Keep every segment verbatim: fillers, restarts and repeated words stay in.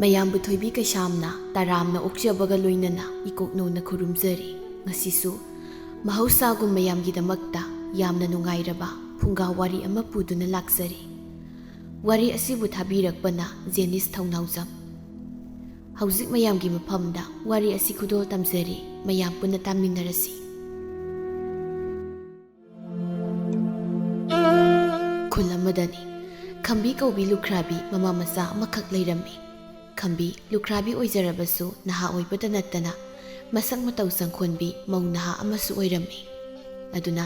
ꯃꯌꯥꯝꯕꯨ ꯊꯣꯏꯕꯤ ꯀꯩꯁꯥꯝꯅ ꯇꯔꯥꯝꯅ ꯑꯣꯛꯆꯕꯒ ꯂꯣꯏꯅꯅ ꯏꯀꯣꯛꯅꯧꯅ ꯈꯨꯔꯨꯝꯖꯔꯤ꯫ ꯉꯁꯤꯁꯨ ꯃꯍꯧꯁꯥꯒꯨꯝ ꯃꯌꯥꯝꯒꯤꯗꯃꯛꯇ ꯌꯥꯝꯅ ꯅꯨꯡꯉꯥꯏꯔꯕ ꯐꯨꯡꯒꯥ ꯋꯥꯔꯤ ꯑꯃ ꯄꯨꯗꯨꯅ ꯂꯥꯛꯆꯔꯤ꯫ ꯋꯥꯔꯤ ꯑꯁꯤꯕꯨ ꯊꯥꯕꯤꯔꯛꯄꯅ ꯖꯦꯅꯤꯁ ꯊꯧꯅꯥꯎꯖꯝ꯫ ꯍꯧꯖꯤꯛ ꯃꯌꯥꯝꯒꯤ ꯃꯐꯝꯗ ꯋꯥꯔꯤ ꯑꯁꯤ ꯈꯨꯗꯣꯜ ꯇꯝꯖꯔꯤ, ꯃꯌꯥꯝ ꯄꯨꯟꯅ ꯇꯥꯃꯤꯟꯅꯔꯁꯤ꯫ ꯈꯨꯜ ꯑꯃꯗꯅꯤ꯫ ꯈꯝꯕꯤ ꯀꯧꯕꯤ ꯂꯨꯈ꯭ꯔꯥꯕꯤ ꯃꯃꯥ ꯃꯆꯥ ꯑꯃꯈꯛ ꯂꯩꯔꯝꯃꯤ꯫ ꯈꯝꯕꯤ ꯂꯨꯈ꯭ꯔꯥꯕꯤ ꯑꯣꯏꯖꯔꯕꯁꯨ ꯅꯍꯥ ꯑꯣꯏꯕꯇ ꯅꯠꯇꯅ ꯃꯁꯛ ꯃꯇꯧ ꯆꯪꯈꯣꯟꯕꯤ ꯃꯧ ꯅꯍꯥ ꯑꯃꯁꯨ ꯑꯣꯏꯔꯝꯃꯤ꯫ ꯑꯗꯨꯅ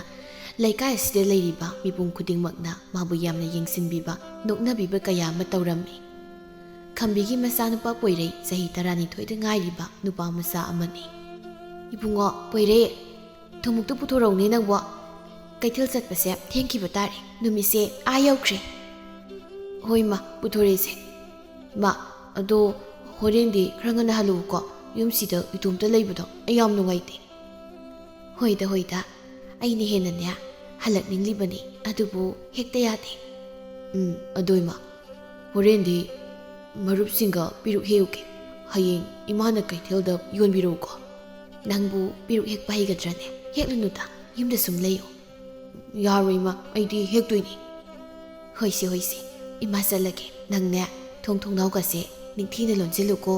ꯂꯩꯀꯥꯏ ꯑꯁꯤꯗ ꯂꯩꯔꯤꯕ ꯃꯤꯄꯨꯝ ꯈꯨꯗꯤꯡꯃꯛꯅ ꯃꯥꯕꯨ ꯌꯥꯝꯅ ꯌꯦꯡꯁꯤꯟꯕꯤꯕ, ꯅꯣꯛꯅꯕꯤꯕ ꯀꯌꯥ ꯑꯃ ꯇꯧꯔꯝꯃꯤ꯫ ꯈꯝꯕꯤꯒꯤ ꯃꯆꯥꯅꯨꯄꯥ ꯄꯣꯏꯔꯩ ꯆꯍꯤ ꯇꯔꯥꯅꯤꯊꯣꯏꯗ ꯉꯥꯏꯔꯤꯕ ꯅꯨꯄꯥ ꯃꯆꯥ ꯑꯃꯅꯤ꯫ "ꯏꯕꯨꯡꯉꯣ ꯄꯣꯏꯔꯩ, ꯊꯨꯝꯃꯨꯛꯇ ꯄꯨꯊꯣꯔꯛꯎꯅꯦ ꯅꯪꯕꯣ꯫ ꯀꯩꯊꯦꯜ ꯆꯠꯄꯁꯦ ꯊꯦꯡꯈꯤꯕ ꯇꯥꯔꯦ, ꯅꯨꯃꯤꯠꯁꯦ ꯑꯥ ꯌꯧꯈ꯭ꯔꯦ꯫" "ꯍꯣꯏ ꯃꯥ, ꯄꯨꯊꯣꯔꯛꯏꯁꯦ꯫ ꯃꯥ, ꯑꯗꯣ ꯍꯣꯔꯦꯟꯗꯤ ꯈꯔ ꯉꯟꯅ ꯍꯜꯂꯛꯎꯀꯣ, ꯌꯨꯝꯁꯤꯗ ꯏꯇꯣꯝꯇ ꯂꯩꯕꯗꯣ ꯑꯩ ꯌꯥꯝ ꯅꯨꯡꯉꯥꯏꯇꯦ꯫" "ꯍꯣꯏꯗ, ꯍꯣꯏꯗ, ꯑꯩꯅ ꯍꯦꯟꯅꯅꯦ ꯍꯜꯂꯛꯅꯤꯡꯂꯤꯕꯅꯤ, ꯑꯗꯨꯕꯨ ꯍꯦꯛꯇ ꯌꯥꯗꯦ꯫" "ꯎꯝ, ꯑꯗꯣ ꯏꯃꯥ, ꯍꯣꯔꯦꯟꯗꯤ ꯃꯔꯨꯞꯁꯤꯡꯒ ꯄꯤꯔꯨꯛ ꯍꯦꯛꯎꯒꯦ꯫ ꯍꯌꯦꯡ ꯏꯃꯥꯅ ꯀꯩꯊꯦꯜꯗ ꯌꯣꯟꯕꯤꯔꯛꯎꯀꯣ꯫" "ꯅꯪꯕꯨ ꯄꯤꯔꯨꯛ ꯍꯦꯛꯄ ꯍꯩꯒꯗ꯭ꯔꯅꯦ? ꯍꯦꯛꯂꯨꯅꯨꯗ, ꯌꯨꯝꯗ ꯁꯨꯝ ꯂꯩꯌꯨ꯫" "ꯌꯥꯔꯣꯏ ꯏꯃꯥ, ꯑꯩꯗꯤ ꯍꯦꯛꯇꯣꯏꯅꯤ꯫" "ꯍꯣꯏꯁꯦ, ꯍꯣꯏꯁꯦ, ꯏꯃꯥ ꯆꯠꯂꯒꯦ꯫ ꯅꯪꯅꯦ ꯊꯣꯡ ꯊꯣꯡꯅꯥꯎꯒꯁꯦ ꯅꯤꯡꯊꯤꯅ ꯂꯣꯟꯁꯤꯜꯂꯨꯀꯣ꯫"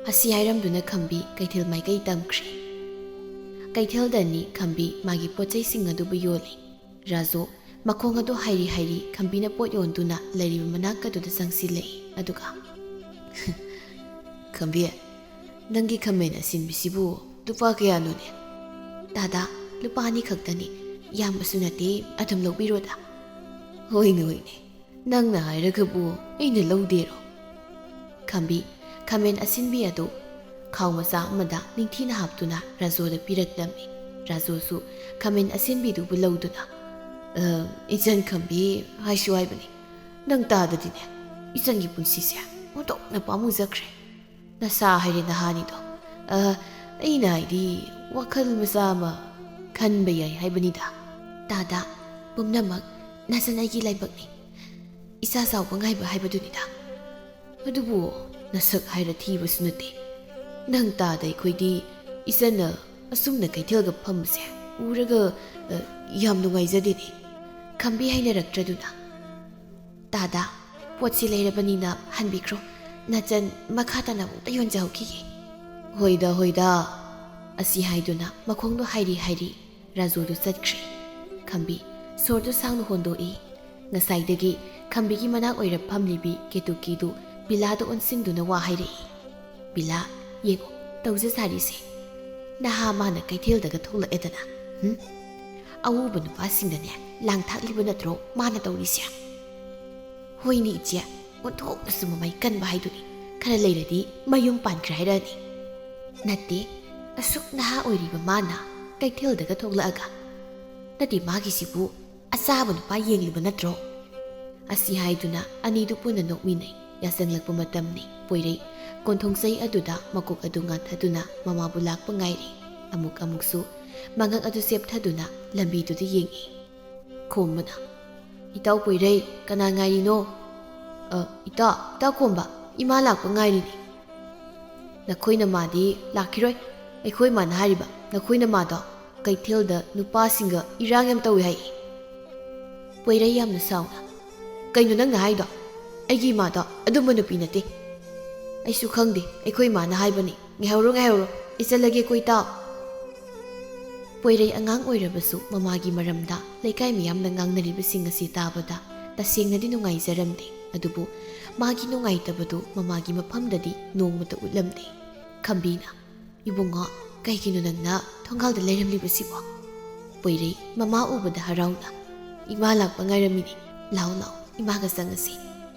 ꯑꯁꯤ ꯍꯥꯏꯔꯝꯗꯨꯅ ꯈꯝꯕꯤ ꯀꯩꯊꯦꯜ ꯃꯥꯏꯀꯩ ꯇꯝꯈ꯭ꯔꯦ꯫ ꯀꯩꯊꯦꯜꯗꯅꯤ ꯈꯝꯕꯤ ꯃꯥꯒꯤ ꯄꯣꯠ ꯆꯩꯁꯤꯡ ꯑꯗꯨꯕꯨ ꯌꯣꯜꯂꯤ꯫ ꯔꯥꯖꯨ ꯃꯈꯣꯡ ꯑꯗꯨ ꯍꯥꯏꯔꯤ ꯍꯥꯏꯔꯤ ꯈꯝꯕꯤꯅ ꯄꯣꯠ ꯌꯣꯟꯗꯨꯅ ꯂꯩꯔꯤꯕ ꯃꯅꯥꯛ ꯑꯗꯨꯗ ꯆꯪꯁꯤꯜꯂꯛꯏ, ꯑꯗꯨꯒ "ꯈꯝꯕꯤ, ꯅꯪꯒꯤ ꯈꯥꯃꯦꯟ ꯑꯁꯤꯟꯕꯤꯁꯤꯕꯨ ꯂꯨꯄꯥ ꯀꯌꯥꯅꯣꯅꯦ?" "ꯇꯥꯗꯥ, ꯂꯨꯄꯥ ꯑꯅꯤ ꯈꯛꯇꯅꯤ, ꯌꯥꯝꯕꯁꯨ ꯅꯠꯇꯦ, ꯑꯗꯨꯝ ꯂꯧꯕꯤꯔꯣꯗ꯫" "ꯍꯣꯏꯅꯦ, ꯍꯣꯏꯅꯦ, ꯅꯪꯅ ꯍꯥꯏꯔꯒꯕꯨ ꯑꯩꯅ ꯂꯧꯗꯦꯔꯣ?" ꯈꯝꯕꯤ ꯈꯥꯃꯦꯟ ꯑꯁꯤꯟꯕꯤ ꯑꯗꯨ ꯈꯥꯎ ꯃꯆꯥ ꯑꯃꯗ ꯅꯤꯡꯊꯤꯅ ꯍꯥꯞꯇꯨꯅ ꯔꯥꯖꯨꯗ ꯄꯤꯔꯛꯂꯝꯃꯤ꯫ ꯔꯥꯖꯨꯁꯨ ꯈꯥꯃꯦꯟ ꯑꯁꯤꯟꯕꯤꯗꯨꯕꯨ ꯂꯧꯗꯨꯅ, "ꯑ, ꯏꯆꯟ ꯈꯝꯕꯤ ꯍꯥꯏꯁꯨ ꯍꯥꯏꯕꯅꯤ, ꯅꯪ ꯇꯥꯗꯗꯤꯅꯦ, ꯏꯆꯟꯒꯤ ꯄꯨꯟꯁꯤꯁꯦ ꯑꯣꯟꯊꯣꯛꯅ ꯄꯥꯝꯃꯨꯖꯈ꯭ꯔꯦ꯫ ꯅꯁꯥ ꯍꯥꯏꯔꯦ ꯅꯍꯥꯅꯤꯗꯣ꯫ ꯑ, ꯑꯩꯅ ꯍꯥꯏꯗꯤ ꯋꯥꯈꯜ ꯃꯆꯥ ꯑꯃ ꯈꯟꯕ ꯌꯥꯏ ꯍꯥꯏꯕꯅꯤꯗ꯫" "ꯇꯥꯗꯥ, ꯄꯨꯝꯅꯃꯛ ꯅꯆꯟ ꯑꯩꯒꯤ ꯂꯥꯏꯕꯛꯅꯤ, ꯏꯆꯥ ꯆꯥꯎꯕ ꯉꯥꯏꯕ ꯍꯥꯏꯕꯗꯨꯅꯤꯗ꯫" "ꯑꯗꯨꯕꯨ ꯅꯁꯛ ꯍꯥꯏꯔ ꯊꯤꯕꯁꯨ ꯅꯠꯇꯦ꯫ ꯅꯪ ꯇꯥꯗ ꯑꯩꯈꯣꯏꯗꯤ ꯏꯆꯟꯅ ꯑꯁꯨꯝꯅ ꯀꯩꯊꯦꯜꯒ ꯐꯝꯕꯁꯦ ꯎꯔꯒ, ꯑ, ꯌꯥꯝ ꯅꯨꯡꯉꯥꯏꯖꯗꯦꯅꯦ꯫ ꯈꯝꯕꯤ ꯍꯩꯅꯔꯛꯇ꯭ꯔꯗꯨꯅ, "ꯇꯥꯗ, ꯄꯣꯠꯁꯤ ꯂꯩꯔꯕꯅꯤꯅ ꯍꯟꯕꯤꯈ꯭ꯔꯣ꯫ ꯅꯆꯟ ꯃꯈꯥ ꯇꯥꯅ ꯑꯃꯨꯛꯇ ꯌꯣꯟꯖꯍꯧꯈꯤꯒꯦ꯫" "ꯍꯣꯏꯗ, ꯍꯣꯏꯗ꯫" ꯑꯁꯤ ꯍꯥꯏꯗꯨꯅ ꯃꯈꯣꯡꯗꯣ ꯍꯥꯏꯔꯤ ꯍꯥꯏꯔꯤ ꯔꯥꯖꯨꯗꯨ ꯆꯠꯈ꯭ꯔꯦ꯫ ꯈꯝꯕꯤ ꯁꯣꯔꯗꯨ ꯁꯥꯡꯅ ꯍꯣꯟꯗꯣꯛꯏ꯫ ꯉꯁꯥꯏꯗꯒꯤ ꯈꯝꯕꯤꯒꯤ ꯃꯅꯥꯛ ꯑꯣꯏꯔ ꯐꯝꯂꯤꯕꯤ ꯀꯦꯇꯨꯀꯤꯗꯨ ꯕꯤꯂꯥꯗ ꯑꯣꯟꯁꯤꯟꯗꯨꯅ ꯋꯥ ꯍꯥꯏꯔꯛꯏ꯫ "ꯕꯤꯂꯥ, ꯌꯦꯡꯉꯣ, ꯇꯧꯖ ꯁꯥꯔꯤꯁꯦ꯫ ꯅꯍꯥ ꯃꯥꯅ ꯀꯩꯊꯦꯜꯗꯒ ꯊꯣꯛꯂꯛꯑꯦꯗꯅ, ꯍꯨꯝ? ꯑꯎꯕ ꯅꯨꯄꯥꯁꯤꯡꯗꯅꯦ ꯂꯥꯡꯊꯥꯛꯂꯤꯕ ꯅꯠꯇ꯭ꯔꯣ ꯃꯥꯅ ꯇꯧꯔꯤꯁꯦ?" "ꯍꯣꯏꯅꯦ ꯏꯆꯦ, ꯑꯣꯟꯊꯣꯛꯅꯁꯨ ꯃꯃꯩ ꯀꯟꯕ ꯍꯥꯏꯗꯨꯅꯤ꯫ ꯈꯔ ꯂꯩꯔꯗꯤ ꯃꯌꯨꯝ ꯄꯥꯟꯈ꯭ꯔꯦ ꯍꯥꯏꯔꯛꯑꯅꯤ꯫" "ꯅꯠꯇꯦ, ꯑꯁꯨꯛ ꯅꯍꯥ ꯑꯣꯏꯔꯤꯕ ꯃꯥꯅ ꯀꯩꯊꯦꯜꯗꯒ ꯊꯣꯛꯂꯛꯑꯒ, ꯅꯠꯇꯦ, ꯃꯥꯒꯤꯁꯤꯕꯨ ꯑꯆꯥꯕ ꯅꯨꯄꯥ ꯌꯦꯡꯂꯤꯕ ꯅꯠꯇ꯭ꯔꯣ?" ꯑꯁꯤ ꯍꯥꯏꯗꯨꯅ ꯑꯅꯤꯗꯨ ꯄꯨꯟꯅ ꯅꯣꯛꯃꯤꯟꯅꯩ꯫ ꯌꯥꯆꯪꯂꯛꯄ ꯃꯇꯝꯅꯤ꯫ ꯄꯣꯏꯔꯩ ꯀꯣꯟꯊꯣꯡ ꯆꯩ ꯑꯗꯨꯗ ꯃꯀꯣꯛ ꯑꯗꯨ ꯉꯥꯟꯊꯗꯨꯅ ꯃꯃꯥꯕꯨ ꯂꯥꯛꯄ ꯉꯥꯏꯔꯤ꯫ ꯑꯃꯨꯛ ꯑꯃꯨꯛꯁꯨ ꯃꯉꯛ ꯑꯗꯨ ꯆꯦꯞꯊꯗꯨꯅ ꯂꯝꯕꯤꯗꯨꯗ ꯌꯦꯡꯏ꯫ ꯈꯣꯝꯕꯅ, "ꯏꯇꯥꯎ ꯄꯣꯏꯔꯩ, ꯀꯅꯥ ꯉꯥꯏꯔꯤꯅꯣ?" "ꯑ, ꯏꯇꯥꯎ, ꯏꯇꯥꯎ ꯈꯣꯝꯕ, ꯏꯃꯥ ꯂꯥꯛꯄ ꯉꯥꯏꯔꯤꯅꯤ꯫" "ꯅꯈꯣꯏ ꯅꯃꯥꯗꯤ ꯂꯥꯛꯈꯤꯔꯣꯏ꯫ ꯑꯩꯈꯣꯏ ꯃꯥꯅ ꯍꯥꯏꯔꯤꯕ, ꯅꯈꯣꯏ ꯅꯃꯥꯗꯣ ꯀꯩꯊꯦꯜꯗ ꯅꯨꯄꯥꯁꯤꯡꯒ ꯏꯔꯥꯡ ꯌꯥꯝ ꯇꯧꯏ ꯍꯥꯏ꯫" ꯄꯣꯏꯔꯩ ꯌꯥꯝꯅ ꯁꯥꯎꯅ, "ꯀꯩꯅꯣ ꯅꯪꯅ ꯍꯥꯏꯗꯣ? ꯑꯩꯒꯤ ꯏꯃꯥꯗꯣ ꯑꯗꯨꯝꯕ ꯅꯨꯄꯤ ꯅꯠꯇꯦ꯫ ꯑꯩꯁꯨ ꯈꯪꯗꯦ, ꯑꯩꯈꯣꯏ ꯏꯃꯥꯅ ꯍꯥꯏꯕꯅꯤ꯫ ꯉꯥꯏꯍꯧꯔꯣ, ꯉꯥꯏꯍꯧꯔꯣ, ꯑꯩ ꯆꯠꯂꯒꯦꯀꯣ ꯏꯇꯥꯎ꯫" ꯄꯣꯏꯔꯩ ꯑꯉꯥꯡ ꯑꯣꯏꯔꯕꯁꯨ ꯃꯃꯥꯒꯤ ꯃꯔꯝꯗ ꯂꯩꯀꯥꯏ ꯃꯤꯌꯥꯝꯅ ꯉꯥꯡꯅꯔꯤꯕꯁꯤꯡ ꯑꯁꯤ ꯇꯥꯕꯗ ꯇꯁꯦꯡꯅꯗꯤ ꯅꯨꯡꯉꯥꯏꯖꯔꯝꯗꯦ꯫ ꯑꯗꯨꯕꯨ ꯃꯥꯒꯤ ꯅꯨꯡꯉꯥꯏꯇꯕꯗꯨ ꯃꯃꯥꯒꯤ ꯃꯐꯝꯗꯗꯤ ꯅꯣꯡꯃꯇ ꯎꯠꯂꯝꯗꯦ꯫ ꯈꯝꯕꯤꯅ, "ꯏꯕꯨꯡꯉꯣ, ꯀꯩꯒꯤꯅꯣ ꯅꯪꯅ ꯊꯣꯡꯒꯥꯜꯗ ꯂꯩꯔꯝꯂꯤꯕꯁꯤꯕꯣ?" ꯄꯣꯏꯔꯩ ꯃꯃꯥ ꯎꯕꯗ ꯍꯔꯥꯎꯅ, "ꯏꯃꯥ ꯂꯥꯛꯄ ꯉꯥꯏꯔꯝꯃꯤꯅꯦ꯫ ꯂꯥꯛꯑꯣ, ꯂꯥꯛꯑꯣ, ꯏꯃꯥꯒ ꯆꯪꯉꯁꯤ꯫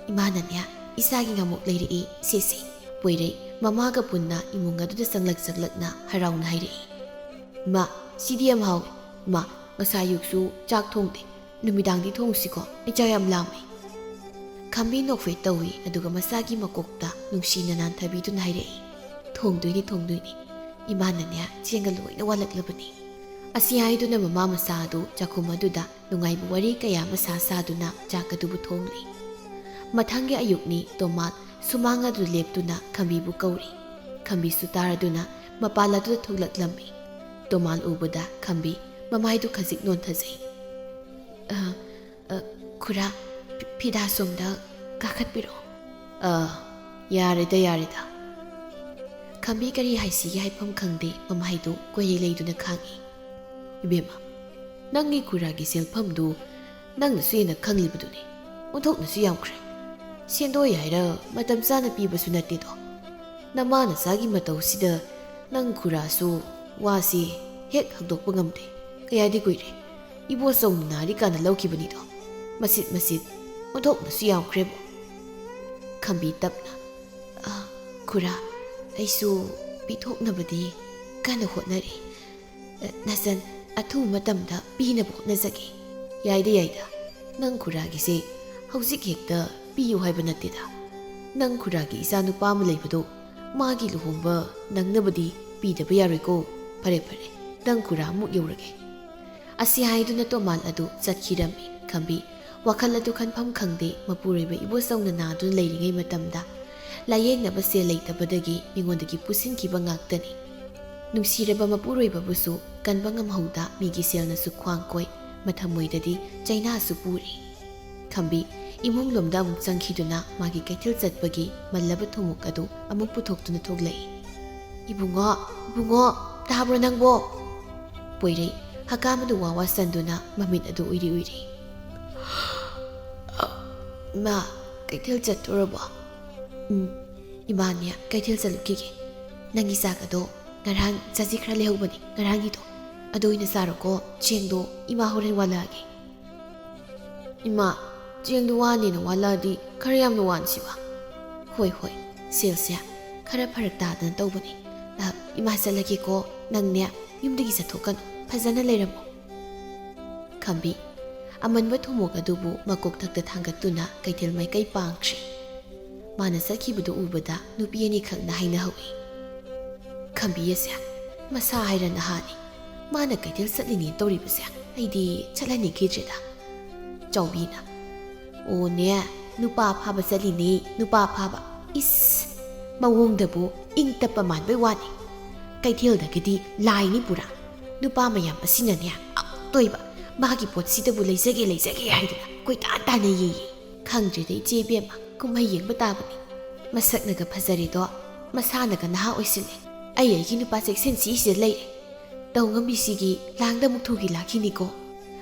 ꯏꯃꯥꯅꯅꯦ, ꯏꯆꯥꯒꯤ ꯉꯥꯃꯣꯛ ꯂꯩꯔꯛꯏ, ꯁꯦꯁꯦ꯫" ꯄꯣꯏꯔꯩ ꯃꯃꯥꯒ ꯄꯨꯟꯅ ꯏꯃꯨꯡ ꯑꯗꯨꯗ ꯆꯪꯂꯛ ꯆꯪꯂꯛꯅ ꯍꯔꯥꯎꯅ ꯍꯥꯏꯔꯛꯏ꯫ "ꯏꯃꯥ, ꯁꯤꯗꯤ ꯌꯥꯝ ꯍꯥꯎꯋꯦ꯫ ꯏꯃꯥ, ꯉꯁꯥꯏ ꯑꯌꯨꯛꯁꯨ ꯆꯥꯛ ꯊꯣꯡꯗꯦ꯫ ꯅꯨꯃꯤꯗꯥꯡꯗꯤ ꯊꯣꯡꯁꯤꯀꯣ, ꯑꯩ ꯆꯥꯛ ꯌꯥꯝ ꯂꯥꯝꯃꯦ꯫" ꯈꯝꯕꯤ ꯅꯣꯛꯐꯦꯠ ꯇꯧꯏ, ꯑꯗꯨꯒ ꯃꯆꯥꯒꯤ ꯃꯀꯣꯛꯇ ꯅꯨꯡꯁꯤꯅ ꯅꯥꯟꯊꯕꯤꯗꯨꯅ ꯍꯥꯏꯔꯛꯏ, "ꯊꯣꯡꯗꯣꯏꯅꯤ, ꯊꯣꯡꯗꯣꯏꯅꯤ꯫ ꯏꯃꯥꯅꯅꯦ, ꯆꯦꯡꯒ ꯂꯣꯏꯅ ꯋꯥꯠꯂꯛꯂꯕꯅꯤ꯫" ꯑꯁꯤ ꯍꯥꯏꯗꯨꯅ ꯃꯃꯥ ꯃꯆꯥ ꯑꯗꯨ ꯆꯥꯛꯈꯨꯝ ꯑꯗꯨꯗ ꯅꯨꯡꯉꯥꯏꯕ ꯋꯥꯔꯤ ꯀꯌꯥ ꯑꯃ ꯁꯥ ꯁꯥꯗꯨꯅ ꯆꯥꯛ ꯑꯗꯨꯕꯨ ꯊꯣꯡꯂꯤ꯫ ꯃꯊꯪꯒꯤ ꯑꯌꯨꯛꯅꯤ꯫ ꯇꯣꯃꯥꯠ ꯁꯨꯃꯥꯡ ꯑꯗꯨ ꯂꯦꯞꯇꯨꯅ ꯈꯝꯕꯤꯕꯨ ꯀꯧꯔꯤ꯫ ꯈꯝꯕꯤꯁꯨ ꯇꯥꯔꯗꯨꯅ ꯃꯄꯥꯟ ꯑꯗꯨꯗ ꯊꯣꯛꯂꯛꯂꯝꯃꯤ꯫ ꯇꯣꯃꯥꯟ ꯎꯕꯗ ꯈꯝꯕꯤ ꯃꯃꯥꯏꯗꯨ ꯈꯖꯤꯛ ꯅꯣꯟꯊꯖꯩ꯫ "ꯑ, ꯑ, ꯈꯨꯔꯥ, ꯐꯤ-, ꯐꯤꯗꯥ ꯁꯣꯝꯗ ꯀꯥꯈꯠꯄꯤꯔꯛꯑꯣ꯫" "ꯑ, ꯌꯥꯔꯦꯗ, ꯌꯥꯔꯦꯗ꯫" ꯈꯝꯕꯤ ꯀꯔꯤ ꯍꯥꯏꯁꯤꯒꯦ ꯍꯥꯏꯐꯝ ꯈꯪꯗꯦ ꯃꯃꯥꯏꯗꯨ ꯀꯣꯏꯔꯤ ꯂꯩꯗꯨꯅ ꯈꯥꯡꯉꯤ꯫ "ꯏꯕꯦꯝꯃ, ꯅꯪꯒꯤ ꯈꯨꯔꯥꯒꯤ ꯁꯦꯜꯐꯝꯗꯨ ꯅꯪꯅꯁꯨ ꯍꯦꯟꯅ ꯈꯪꯂꯤꯕꯗꯨꯅꯤ꯫ ꯑꯣꯟꯊꯣꯛꯅꯁꯨ ꯌꯥꯝꯈ꯭ꯔꯦ꯫ ꯁꯦꯟꯗꯣꯏ ꯍꯥꯏꯔ ꯃꯇꯝ ꯆꯥꯅ ꯄꯤꯕꯁꯨ ꯅꯠꯇꯦꯗꯣ꯫ ꯅꯃꯥ ꯅꯆꯥꯒꯤ ꯃꯇꯧꯁꯤꯗ ꯅꯪ ꯈꯨꯔꯥꯁꯨ ꯋꯥꯁꯤ ꯍꯦꯛ ꯍꯛꯗꯣꯛꯄ ꯉꯝꯗꯦ꯫ ꯀꯌꯥꯗꯤ ꯀꯨꯏꯔꯦ꯫ ꯏꯕꯣꯆꯧꯅ ꯅꯥꯔꯤꯀꯥꯟꯗ ꯂꯧꯈꯤꯕꯅꯤꯗꯣ꯫ ꯃꯁꯤꯠ ꯃꯁꯤꯠ ꯑꯣꯟꯊꯣꯛꯅꯁꯨ ꯌꯥꯝꯈ꯭ꯔꯦꯕꯣ꯫" ꯈꯝꯕꯤ ꯇꯞꯅ, "ꯑ, ꯈꯨꯔꯥ, ꯑꯩꯁꯨ ꯄꯤꯊꯣꯛꯅꯕꯗꯤ ꯀꯟꯅ ꯍꯣꯠꯅꯔꯤ꯫ ꯑ, ꯅꯆꯟ ꯑꯊꯨꯕ ꯃꯇꯝꯗ ꯄꯤꯅꯕ ꯍꯣꯠꯅꯖꯒꯦ꯫" "ꯌꯥꯏꯗ, ꯌꯥꯏꯗ꯫ ꯅꯪ ꯈꯨꯔꯥꯒꯤꯁꯦ ꯍꯧꯖꯤꯛ ꯍꯦꯛꯇ ꯄꯤꯌꯨ ꯍꯥꯏꯕ ꯅꯠꯇꯦꯗ꯫ ꯅꯪ ꯈꯨꯔꯥꯒꯤ ꯏꯆꯥ ꯅꯨꯄꯥ ꯑꯃ ꯂꯩꯕꯗꯣ, ꯃꯥꯒꯤ ꯂꯨꯍꯣꯡꯕ ꯅꯪꯅꯕꯗꯤ ꯄꯤꯗꯕ ꯌꯥꯔꯣꯏꯀꯣ꯫ ꯐꯔꯦ, ꯐꯔꯦ, ꯅꯪ ꯈꯨꯔꯥ ꯑꯃꯨꯛ ꯌꯧꯔꯒꯦ꯫" ꯑꯁꯤ ꯍꯥꯏꯗꯨꯅ ꯇꯣꯃꯥꯟ ꯑꯗꯨ ꯆꯠꯈꯤꯔꯝꯃꯤ꯫ ꯈꯝꯕꯤ ꯋꯥꯈꯜ ꯑꯗꯨ ꯈꯟꯐꯝ ꯈꯪꯗꯦ꯫ ꯃꯄꯨꯔꯣꯏꯕ ꯏꯕꯣꯆꯧꯅ ꯅꯥꯗꯨꯅ ꯂꯩꯔꯤꯉꯩ ꯃꯇꯝꯗ ꯂꯥꯌꯦꯡꯅꯕ ꯁꯦꯜ ꯂꯩꯇꯕꯗꯒꯤ ꯃꯤꯉꯣꯟꯗꯒꯤ ꯄꯨꯁꯤꯟꯈꯤꯕ ꯉꯥꯛꯇꯅꯤ꯫ ꯅꯨꯡꯁꯤꯔꯕ ꯃꯄꯨꯔꯣꯏꯕꯕꯨꯁꯨ ꯀꯟꯕ ꯉꯝꯍꯧꯗ ꯃꯤꯒꯤ ꯁꯦꯜꯅꯁꯨ ꯈ꯭ꯋꯥꯡ ꯀꯣꯏ, ꯃꯊꯃꯣꯏꯗꯗꯤ ꯆꯩꯅꯥꯁꯨ ꯄꯨꯔꯤ꯫ ꯈꯝꯕꯤ ꯏꯃꯨꯡꯂꯣꯝꯗ ꯑꯃꯨꯛ ꯆꯪꯈꯤꯗꯨꯅ ꯃꯥꯒꯤ ꯀꯩꯊꯦꯜ ꯆꯠꯄꯒꯤ ꯃꯜꯂꯕ ꯊꯨꯝꯃꯣꯛ ꯑꯗꯨ ꯑꯃꯨꯛ ꯄꯨꯊꯣꯛꯇꯨꯅ ꯊꯣꯛꯂꯛꯏ꯫ "ꯏꯕꯨꯡꯉꯣ, ꯏꯕꯨꯡꯉꯣ, ꯇꯥꯕ꯭ꯔꯣ ꯅꯪꯕꯣ?" ꯄꯣꯏꯔꯩ ꯍꯀꯥꯝ ꯑꯗꯨ ꯋꯥ ꯋꯥ ꯆꯟꯗꯨꯅ ꯃꯃꯤꯠ ꯑꯗꯨ ꯎꯏꯔꯤ ꯎꯏꯔꯤ꯫ "ꯏꯃꯥ, ꯀꯩꯊꯦꯜ ꯆꯠꯇꯣꯔꯕꯣ?" "ꯎꯝ, ꯏꯃꯥꯅꯦ ꯀꯩꯊꯦꯜ ꯆꯠꯂꯨꯈꯤꯒꯦ꯫ ꯅꯪꯒꯤ ꯆꯥꯛ ꯑꯗꯣ ꯉꯔꯥꯡ ꯆꯖꯤꯛ ꯈꯔ ꯂꯩꯍꯧꯕꯅꯤ, ꯉꯔꯥꯡꯒꯤꯗꯣ꯫ ꯑꯗꯨ ꯑꯣꯏꯅ ꯆꯥꯔꯣꯀꯣ, ꯆꯦꯡꯗꯣ ꯏꯃꯥ ꯍꯣꯔꯦꯟ ꯋꯥꯜꯂꯛꯑꯒꯦ꯫" "ꯏꯃꯥ, ꯆꯦꯡꯗꯣ ꯋꯥꯅꯦꯅ ꯋꯥꯜꯂꯛꯑꯗꯤ ꯈꯔ ꯌꯥꯝꯅ ꯋꯥꯟꯁꯤꯕ?" "ꯍꯣꯏ, ꯍꯣꯏ, ꯁꯦꯜꯁꯦ ꯈꯔ ꯐꯔꯛ ꯇꯥꯗꯅ ꯇꯧꯕꯅꯤ꯫ ꯑ, ꯏꯃꯥ ꯆꯠꯂꯒꯦꯀꯣ, ꯅꯪꯅꯦ ꯌꯨꯝꯗꯒꯤ ꯆꯠꯊꯣꯛꯀꯅꯨ, ꯐꯖꯅ ꯂꯩꯔꯝꯃꯣ꯫" ꯈꯝꯕꯤ ꯑꯃꯟꯕ ꯊꯨꯝꯃꯣꯛ ꯑꯗꯨꯕꯨ ꯃꯀꯣꯛꯊꯛꯇ ꯊꯥꯡꯒꯠꯇꯨꯅ ꯀꯩꯊꯦꯜ ꯃꯥꯏꯀꯩ ꯄꯥꯡꯈ꯭ꯔꯦ꯫ ꯃꯥꯅ ꯆꯠꯈꯤꯕꯗꯨ ꯎꯕꯗ ꯅꯨꯄꯤ ꯑꯅꯤꯈꯛꯅ ꯍꯥꯏꯅꯍꯧꯏ꯫ "ꯈꯝꯕꯤ ꯑꯁꯦ ꯃꯁꯥ ꯍꯥꯏꯔ ꯅꯍꯥꯅꯤ꯫ ꯃꯥꯅ ꯀꯩꯊꯦꯜ ꯆꯠꯂꯤꯅꯦ ꯇꯧꯔꯤꯕꯁꯦ ꯑꯩꯗꯤ ꯆꯠꯍꯟꯅꯤꯡꯈꯤꯗ꯭ꯔꯦꯗ꯫" ꯆꯥꯎꯕꯤꯅ, "ꯑꯣꯅꯦ, ꯅꯨꯄꯥ ꯐꯥꯕ ꯆꯠꯂꯤꯅꯦ, ꯅꯨꯄꯥ ꯐꯥꯕ꯫ ꯏꯁ, ꯃꯑꯣꯡꯗꯕꯨ ꯏꯪ ꯇꯞꯄ ꯃꯥꯟꯕꯩ ꯋꯥꯅꯤ꯫ ꯀꯩꯊꯦꯜꯗꯒꯤꯗꯤ ꯂꯥꯏꯅꯤ ꯄꯨꯔꯥ꯫ ꯅꯨꯄꯥ ꯃꯌꯥꯝ ꯑꯁꯤꯅꯅꯦ ꯑꯃꯨꯛꯇꯣꯏꯕ ꯃꯥꯒꯤ ꯄꯣꯠꯁꯤꯗꯕꯨ ꯂꯩꯖꯒꯦ ꯂꯩꯖꯒꯦ ꯍꯥꯏꯗꯅ ꯀꯣꯏꯇꯥꯟ ꯇꯥꯟꯅꯩꯌꯦ꯫ ꯈꯪꯗ꯭ꯔꯦꯗ ꯏꯆꯦ ꯏꯕꯦꯝꯃ, ꯀꯨꯝꯍꯩ ꯌꯦꯡꯕ ꯇꯥꯕꯅꯤ꯫ ꯃꯁꯛꯅꯒ ꯐꯖꯔꯦꯗꯣ, ꯃꯁꯥꯅꯒ ꯅꯍꯥ ꯑꯣꯏꯁꯤꯜꯂꯦ꯫ ꯑꯩ ꯑꯩꯒꯤ ꯅꯨꯄꯥ ꯆꯦꯛꯁꯤꯟꯁꯤꯗ ꯂꯩꯔꯦ꯫ ꯇꯧ ꯉꯝꯕꯤꯁꯤꯒꯤ ꯂꯥꯡꯗ ꯑꯃꯨꯛ ꯊꯨꯒꯤ ꯂꯥꯛꯈꯤꯅꯤꯀꯣ꯫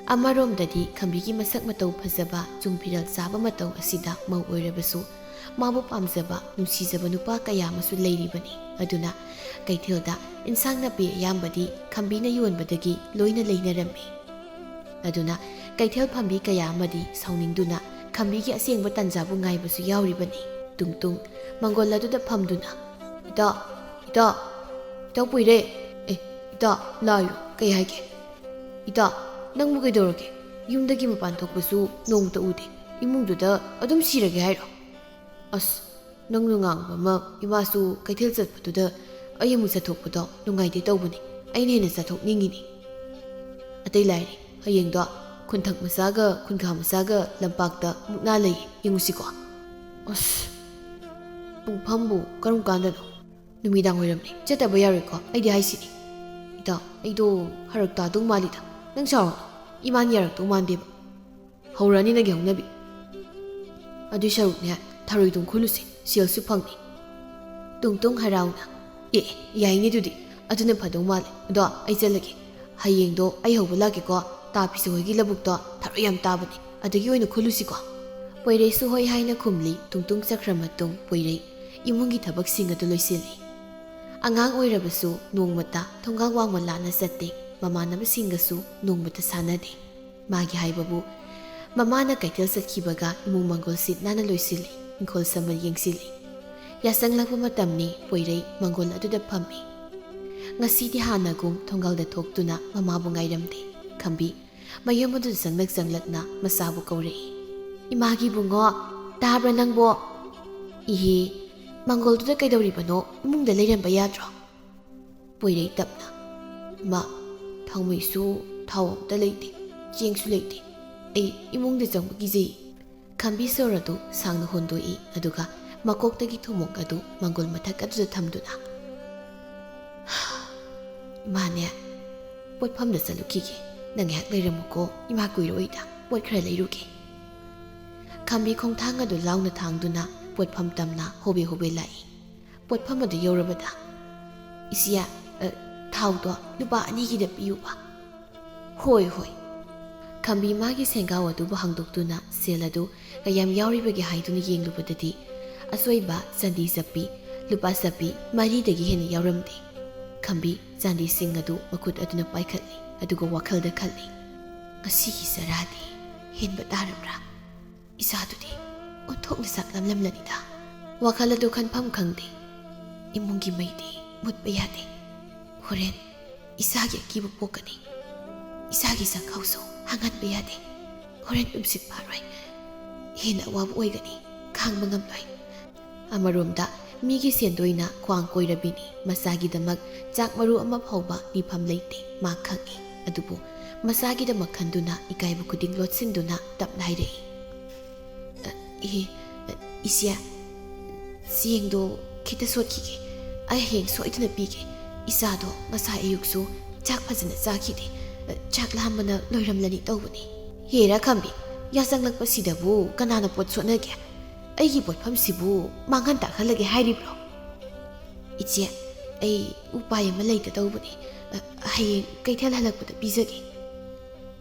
ꯑꯃꯔꯣꯝꯗꯗꯤ ꯈꯝꯕꯤꯒꯤ ꯃꯁꯛ ꯃꯇꯧ ꯐꯖꯕ, ꯆꯨꯡ ꯐꯤꯔꯦꯜ ꯆꯥꯕ ꯃꯇꯧ ꯑꯁꯤꯗ ꯃꯧ ꯑꯣꯏꯔꯕꯁꯨ ꯃꯥꯕꯨ ꯄꯥꯝꯖꯕ, ꯅꯨꯡꯁꯤꯖꯕ ꯅꯨꯄꯥ ꯀꯌꯥ ꯑꯃꯁꯨ ꯂꯩꯔꯤꯕꯅꯤ꯫ ꯑꯗꯨꯅ ꯀꯩꯊꯦꯜꯗ ꯏꯟꯁꯥꯡ ꯅꯥꯄꯤ ꯑꯌꯥꯝꯕꯗꯤ ꯈꯝꯕꯤꯅ ꯌꯣꯟꯕꯗꯒꯤ ꯂꯣꯏꯅ ꯂꯩꯅꯔꯝꯃꯤ꯫ ꯑꯗꯨꯅ ꯀꯩꯊꯦꯜ ꯐꯝꯕꯤ ꯀꯌꯥ ꯑꯃꯗꯤ ꯁꯥꯎꯅꯤꯡꯗꯨꯅ ꯈꯝꯕꯤꯒꯤ ꯑꯁꯦꯡꯕ ꯇꯥꯟꯖꯥꯕꯨ ꯉꯥꯏꯕꯁꯨ ꯌꯥꯎꯔꯤꯕꯅꯤ꯫ ꯇꯨꯡꯇꯨꯡ ꯃꯪꯒꯣꯜ ꯑꯗꯨꯗ ꯐꯝꯗꯨꯅ, "ꯏꯇꯥꯎ, ꯏꯇꯥꯎ, ꯏꯇꯥꯎ ꯄꯨꯏꯔꯦ, ꯑꯦ, ꯏꯇꯥꯎ, ꯂꯥꯛꯑꯣ, ꯀꯩ ꯍꯥꯏꯒꯦ? ꯏꯇꯥꯎ, ꯅꯪꯕꯨ ꯀꯩꯗꯧꯔꯒꯦ? ꯌꯨꯝꯗꯒꯤ ꯃꯄꯥꯟ ꯊꯣꯛꯄꯁꯨ ꯅꯣꯡꯃꯇ ꯎꯗꯦ, ꯏꯃꯨꯡꯗꯨꯗ ꯑꯗꯨꯝ ꯁꯤꯔꯒꯦ ꯍꯥꯏꯔꯣ? ꯑꯁ, ꯅꯪꯅ ꯉꯥꯡꯕ ꯑꯃ, ꯏꯃꯥꯁꯨ ꯀꯩꯊꯦꯜ ꯆꯠꯄꯗꯨꯗ ꯑꯩ ꯑꯃꯨꯛ ꯆꯠꯊꯣꯛꯄꯗꯣ ꯅꯨꯡꯉꯥꯏꯇꯦ ꯇꯧꯕꯅꯤ, ꯑꯩꯅ ꯍꯦꯟꯅ ꯆꯠꯊꯣꯛꯅꯤꯡꯉꯤꯅꯤ꯫ ꯑꯇꯩ ꯂꯥꯏꯔꯤ, ꯍꯌꯦꯡꯗꯣ ꯈꯨꯟꯊꯛ ꯃꯆꯥꯒ ꯈꯨꯟꯈꯥ ꯃꯆꯥꯒ ꯂꯝꯄꯥꯛꯇ ꯃꯨꯛꯅꯥ ꯂꯩ, ꯌꯦꯡꯉꯨꯁꯤꯀꯣ?" ꯑꯁ, ꯄꯨꯡꯐꯝꯕꯨ ꯀꯔꯝ ꯀꯥꯟꯗꯅꯣ? ꯅꯨꯃꯤꯗꯥꯡ ꯋꯥꯏꯔꯝꯅꯤ, ꯆꯠꯇꯕ ꯌꯥꯔꯣꯏꯀꯣ, ꯑꯩꯗꯤ ꯍꯥꯏꯁꯤꯅꯤ꯫ ꯏꯇꯥꯎ, ꯑꯩꯗꯣ ꯐꯔꯛ ꯇꯥꯗꯧ ꯃꯥꯜꯂꯤꯗ, ꯅꯪ ꯁꯥꯎꯔꯅꯨ, ꯏꯃꯥꯅ ꯌꯥꯔꯛꯇꯧ ꯃꯥꯟꯗꯦꯕ꯫ ꯍꯧꯔꯛꯑꯅꯤ ꯅꯪꯒꯤ ꯍꯧꯅꯕꯤ꯫ ꯑꯗꯨꯏ ꯁꯔꯨꯛꯅꯦ, ꯊꯔꯣꯏꯗꯣ ꯈꯨꯜꯂꯨꯁꯦ, ꯁꯦꯜꯁꯨ ꯐꯪꯅꯤ꯫ ꯇꯨꯡꯇꯨꯡ ꯍꯔꯥꯎꯅ, "ꯑꯦ, ꯌꯥꯏꯅꯦ ꯑꯗꯨꯗꯤ, ꯑꯗꯨꯅ ꯐꯗꯧ ꯃꯥꯜꯂꯦ꯫ ꯑꯗꯣ ꯑꯩ ꯆꯠꯂꯒꯦ꯫ ꯍꯌꯦꯡꯗꯣ ꯑꯩ ꯍꯧꯕ ꯂꯥꯛꯀꯦꯀꯣ, ꯇꯥ ꯄꯤꯁꯨ ꯍꯣꯏꯒꯤ ꯂꯧꯕꯨꯛꯇꯣ ꯊꯔꯣꯏ ꯌꯥꯝ ꯇꯥꯕꯅꯦ, ꯑꯗꯒꯤ ꯑꯣꯏꯅ ꯈꯨꯜꯂꯨꯁꯤꯀꯣ?" ꯄꯣꯏꯔꯩꯁꯨ ꯍꯣꯏ ꯍꯥꯏꯅ ꯈꯨꯝꯂꯤ꯫ ꯇꯨꯡꯇꯨꯡ ꯆꯠꯈ꯭ꯔ ꯃꯇꯨꯡ ꯄꯣꯏꯔꯩ ꯏꯃꯨꯡꯒꯤ ꯊꯕꯛꯁꯤꯡ ꯑꯗꯨ ꯂꯣꯏꯁꯤꯜꯂꯤ꯫ ꯑꯉꯥꯡ ꯑꯣꯏꯔꯕꯁꯨ ꯅꯣꯡꯃꯇ ꯊꯣꯡꯒꯥꯜ ꯋꯥꯡꯃ ꯂꯥꯟꯅ ꯆꯠꯇꯦ, ꯃꯃꯥꯟꯅꯕꯁꯤꯡꯒꯁꯨ ꯅꯣꯡꯃꯇ ꯁꯥꯟꯅꯗꯦ꯫ ꯃꯥꯒꯤ ꯍꯥꯏꯕꯕꯨ, ꯃꯃꯥꯅ ꯀꯩꯊꯦꯜ ꯆꯠꯈꯤꯕꯒ ꯏꯃꯨꯡ ꯃꯪꯒꯣꯜ ꯁꯤꯠ ꯅꯥꯟꯅ ꯂꯣꯏꯁꯤꯜꯂꯤ, ꯏꯪꯈꯣꯜ ꯁꯝꯕꯜ ꯌꯦꯡꯁꯤꯜꯂꯤ꯫ ꯌꯥꯆꯪꯂꯛꯄ ꯃꯇꯝꯅꯤ, ꯄꯣꯏꯔꯩ ꯃꯪꯒꯣꯜ ꯑꯗꯨꯗ ꯐꯝꯃꯤ꯫ ꯉꯁꯤꯗꯤ ꯍꯥꯟꯅꯒꯨꯝ ꯊꯣꯡꯒꯥꯜꯗ ꯊꯣꯛꯇꯨꯅ ꯃꯃꯥꯕꯨ ꯉꯥꯏꯔꯝꯗꯦ꯫ ꯈꯝꯕꯤ ꯃꯌꯨꯝ ꯑꯗꯨꯗ ꯆꯪꯂꯛ ꯆꯪꯂꯛꯅ ꯃꯆꯥꯕꯨ ꯀꯧꯔꯛꯏ꯫ "ꯏꯃꯥꯒꯤ ꯏꯕꯨꯡꯉꯣ, ꯇꯥꯕ꯭ꯔꯥ ꯅꯪꯕꯣ?" "ꯏꯍꯦ, ꯃꯪꯒꯣꯜꯗꯨꯗ ꯀꯩꯗꯧꯔꯤꯕꯅꯣ? ꯏꯃꯨꯡꯗ ꯂꯩꯔꯝꯕ ꯌꯥꯗ꯭ꯔꯣ?" ꯄꯣꯏꯔꯩ ꯇꯞꯅ, "ꯏꯃꯥ, ꯊꯥꯎꯃꯩꯁꯨ ꯊꯥꯎ ꯑꯝꯇ ꯂꯩꯇꯦ, ꯆꯦꯡꯁꯨ ꯂꯩꯇꯦ꯫ ꯑꯩ ꯏꯃꯨꯡꯗ ꯆꯪꯕ ꯀꯤꯖꯩ꯫" ꯈꯝꯕꯤ ꯁꯣꯔ ꯑꯗꯨ ꯁꯥꯡꯅ ꯍꯣꯟꯗꯣꯛꯏ, ꯑꯗꯨꯒ ꯃꯀꯣꯛꯇꯒꯤ ꯊꯨꯝꯃꯣꯛ ꯑꯗꯨ ꯃꯪꯒꯣꯜ ꯃꯊꯛ ꯑꯗꯨꯗ ꯊꯝꯗꯨꯅ, "ꯏꯃꯥꯅꯦ, ꯄꯣꯠꯐꯝꯗ ꯆꯠꯂꯨꯈꯤꯒꯦ꯫ ꯅꯪ ꯉꯥꯏꯍꯥꯛ ꯂꯩꯔꯝꯃꯨꯀꯣ, ꯏꯃꯥ ꯀꯨꯏꯔꯣꯏꯗ, ꯄꯣꯠ ꯈꯔ ꯂꯩꯔꯨꯒꯦ"꯫ ꯈꯝꯕꯤ ꯈꯣꯡꯊꯥꯡ ꯑꯗꯨ ꯂꯥꯎꯅ ꯊꯥꯡꯗꯨꯅ ꯄꯣꯠꯐꯝ ꯇꯝꯅ ꯍꯣꯕꯦ ꯍꯣꯕꯦ ꯂꯥꯛꯏ꯫ ꯄꯣꯠꯐꯝ ꯑꯗꯨ ꯌꯧꯔꯕꯗ, "ꯏꯆꯦ, ꯑ, ꯊꯥꯎꯗꯣ ꯂꯨꯄꯥ ꯑꯅꯤꯒꯤꯗ ꯄꯤꯌꯨꯕ"꯫ "ꯍꯣꯏ, ꯍꯣꯏ"꯫ ꯈꯝꯕꯤ ꯃꯥꯒꯤ ꯁꯦꯟꯒꯥꯎ ꯑꯗꯨꯕꯨ ꯍꯥꯡꯗꯣꯛꯇꯨꯅ ꯁꯦꯜ ꯑꯗꯨ ꯀꯌꯥꯝ ꯌꯥꯎꯔꯤꯕꯒꯦ ꯍꯥꯏꯗꯨꯅ ꯌꯦꯡꯂꯨꯕꯗꯗꯤ, ꯑꯁꯣꯏꯕ ꯆꯥꯟꯗꯤ ꯆꯞꯄꯤ, ꯂꯨꯄꯥ ꯆꯞꯄꯤ ꯃꯔꯤꯗꯒꯤ ꯍꯦꯟꯅ ꯌꯥꯎꯔꯝꯗꯦ꯫ ꯈꯝꯕꯤ ꯆꯥꯟꯗꯤꯁꯤꯡ ꯑꯗꯨ ꯃꯈꯨꯠ ꯑꯗꯨꯅ ꯄꯥꯏꯈꯠꯂꯤ, ꯑꯗꯨꯒ ꯋꯥꯈꯜꯗ ꯈꯜꯂꯤ, "ꯉꯁꯤꯒꯤ ꯆꯔꯥꯗꯤ ꯍꯦꯟꯕ ꯇꯥꯔꯕ꯭ꯔꯥ? ꯏꯆꯥꯗꯨꯗꯤ ꯑꯣꯟꯊꯣꯛꯅ ꯆꯥꯛꯂꯝꯂꯝꯂꯅꯤꯗ"꯫ ꯋꯥꯈꯜ ꯑꯗꯨ ꯈꯟꯐꯝ ꯈꯪꯗꯦ꯫ ꯏꯃꯨꯡꯒꯤ ꯃꯩꯗꯤ ꯃꯨꯠꯄ ꯌꯥꯗꯦ꯫ ꯍꯣꯔꯦꯟ ꯏꯆꯥꯒꯤ ꯑꯀꯤꯕ ꯄꯣꯛꯀꯅꯤ꯫ ꯏꯆꯥꯒꯤ ꯆꯥꯛꯈꯥꯎꯁꯨ ꯍꯥꯡꯍꯟꯕ ꯌꯥꯗꯦ꯫ ꯍꯣꯔꯦꯟ ꯇꯨꯝꯁꯤꯠ ꯐꯥꯔꯣꯏ꯫ ꯍꯦꯟꯅ ꯑꯋꯥꯕ ꯑꯣꯏꯒꯅꯤ꯫ ꯈꯥꯡꯕ ꯉꯝꯂꯣꯏ꯫ ꯑꯃꯔꯣꯝꯗ ꯃꯤꯒꯤ ꯁꯦꯟꯗꯣꯏꯅ ꯈ꯭ꯋꯥꯡ ꯀꯣꯏꯔꯕꯤꯅꯤ꯫ ꯃꯆꯥꯒꯤꯗꯃꯛ ꯆꯥꯛ ꯃꯔꯨ ꯑꯃ ꯐꯥꯎꯕ ꯅꯤꯐꯝ ꯂꯩꯇꯦ, ꯃꯥ ꯈꯪꯏ꯫ ꯑꯗꯨꯕꯨ ꯃꯆꯥꯒꯤꯗꯃꯛ ꯈꯟꯗꯨꯅ ꯏꯀꯥꯏꯕ ꯈꯨꯗꯤꯡ ꯂꯣꯠꯁꯤꯟꯗꯨꯅ ꯇꯞꯅ ꯍꯥꯏꯔꯛꯏ, "ꯑ, ꯏ-, ꯏꯆꯦ, ꯆꯦꯡꯗꯣ ꯈꯤꯇ ꯁꯣꯠꯈꯤꯒꯦ꯫ ꯑꯩ ꯍꯌꯦꯡ ꯁꯣꯏꯗꯅ ꯄꯤꯒꯦ꯫ ꯏꯆꯥꯗꯣ ꯉꯁꯥꯏ ꯑꯌꯨꯛꯁꯨ ꯆꯥꯛ ꯐꯖꯅ ꯆꯥꯈꯤꯗꯦ꯫ ꯆꯥꯛ ꯂꯥꯝꯕꯅ ꯂꯣꯏꯔꯝꯂꯅꯤ ꯇꯧꯕꯅꯤ"꯫ "ꯍꯦꯔꯥ ꯈꯝꯕꯤ, ꯌꯥꯆꯪꯂꯛꯄꯁꯤꯗꯕꯨ ꯀꯅꯥꯅ ꯄꯣꯠ ꯁꯣꯠꯅꯒꯦ? ꯑꯩꯒꯤ ꯄꯣꯠꯐꯝꯁꯤꯕꯨ ꯃꯥꯡꯍꯟ ꯇꯥꯛꯍꯜꯂꯒꯦ ꯍꯥꯏꯔꯤꯕ꯭ꯔꯣ?" "ꯏꯆꯦ, ꯑꯩ ꯎꯄꯥꯏ ꯑꯃ ꯂꯩꯇ ꯇꯧꯕꯅꯤ꯫ ꯑ, ꯍꯌꯦꯡ ꯀꯩꯊꯦꯜ ꯍꯜꯂꯛꯄꯗ ꯄꯤꯖꯒꯦ"꯫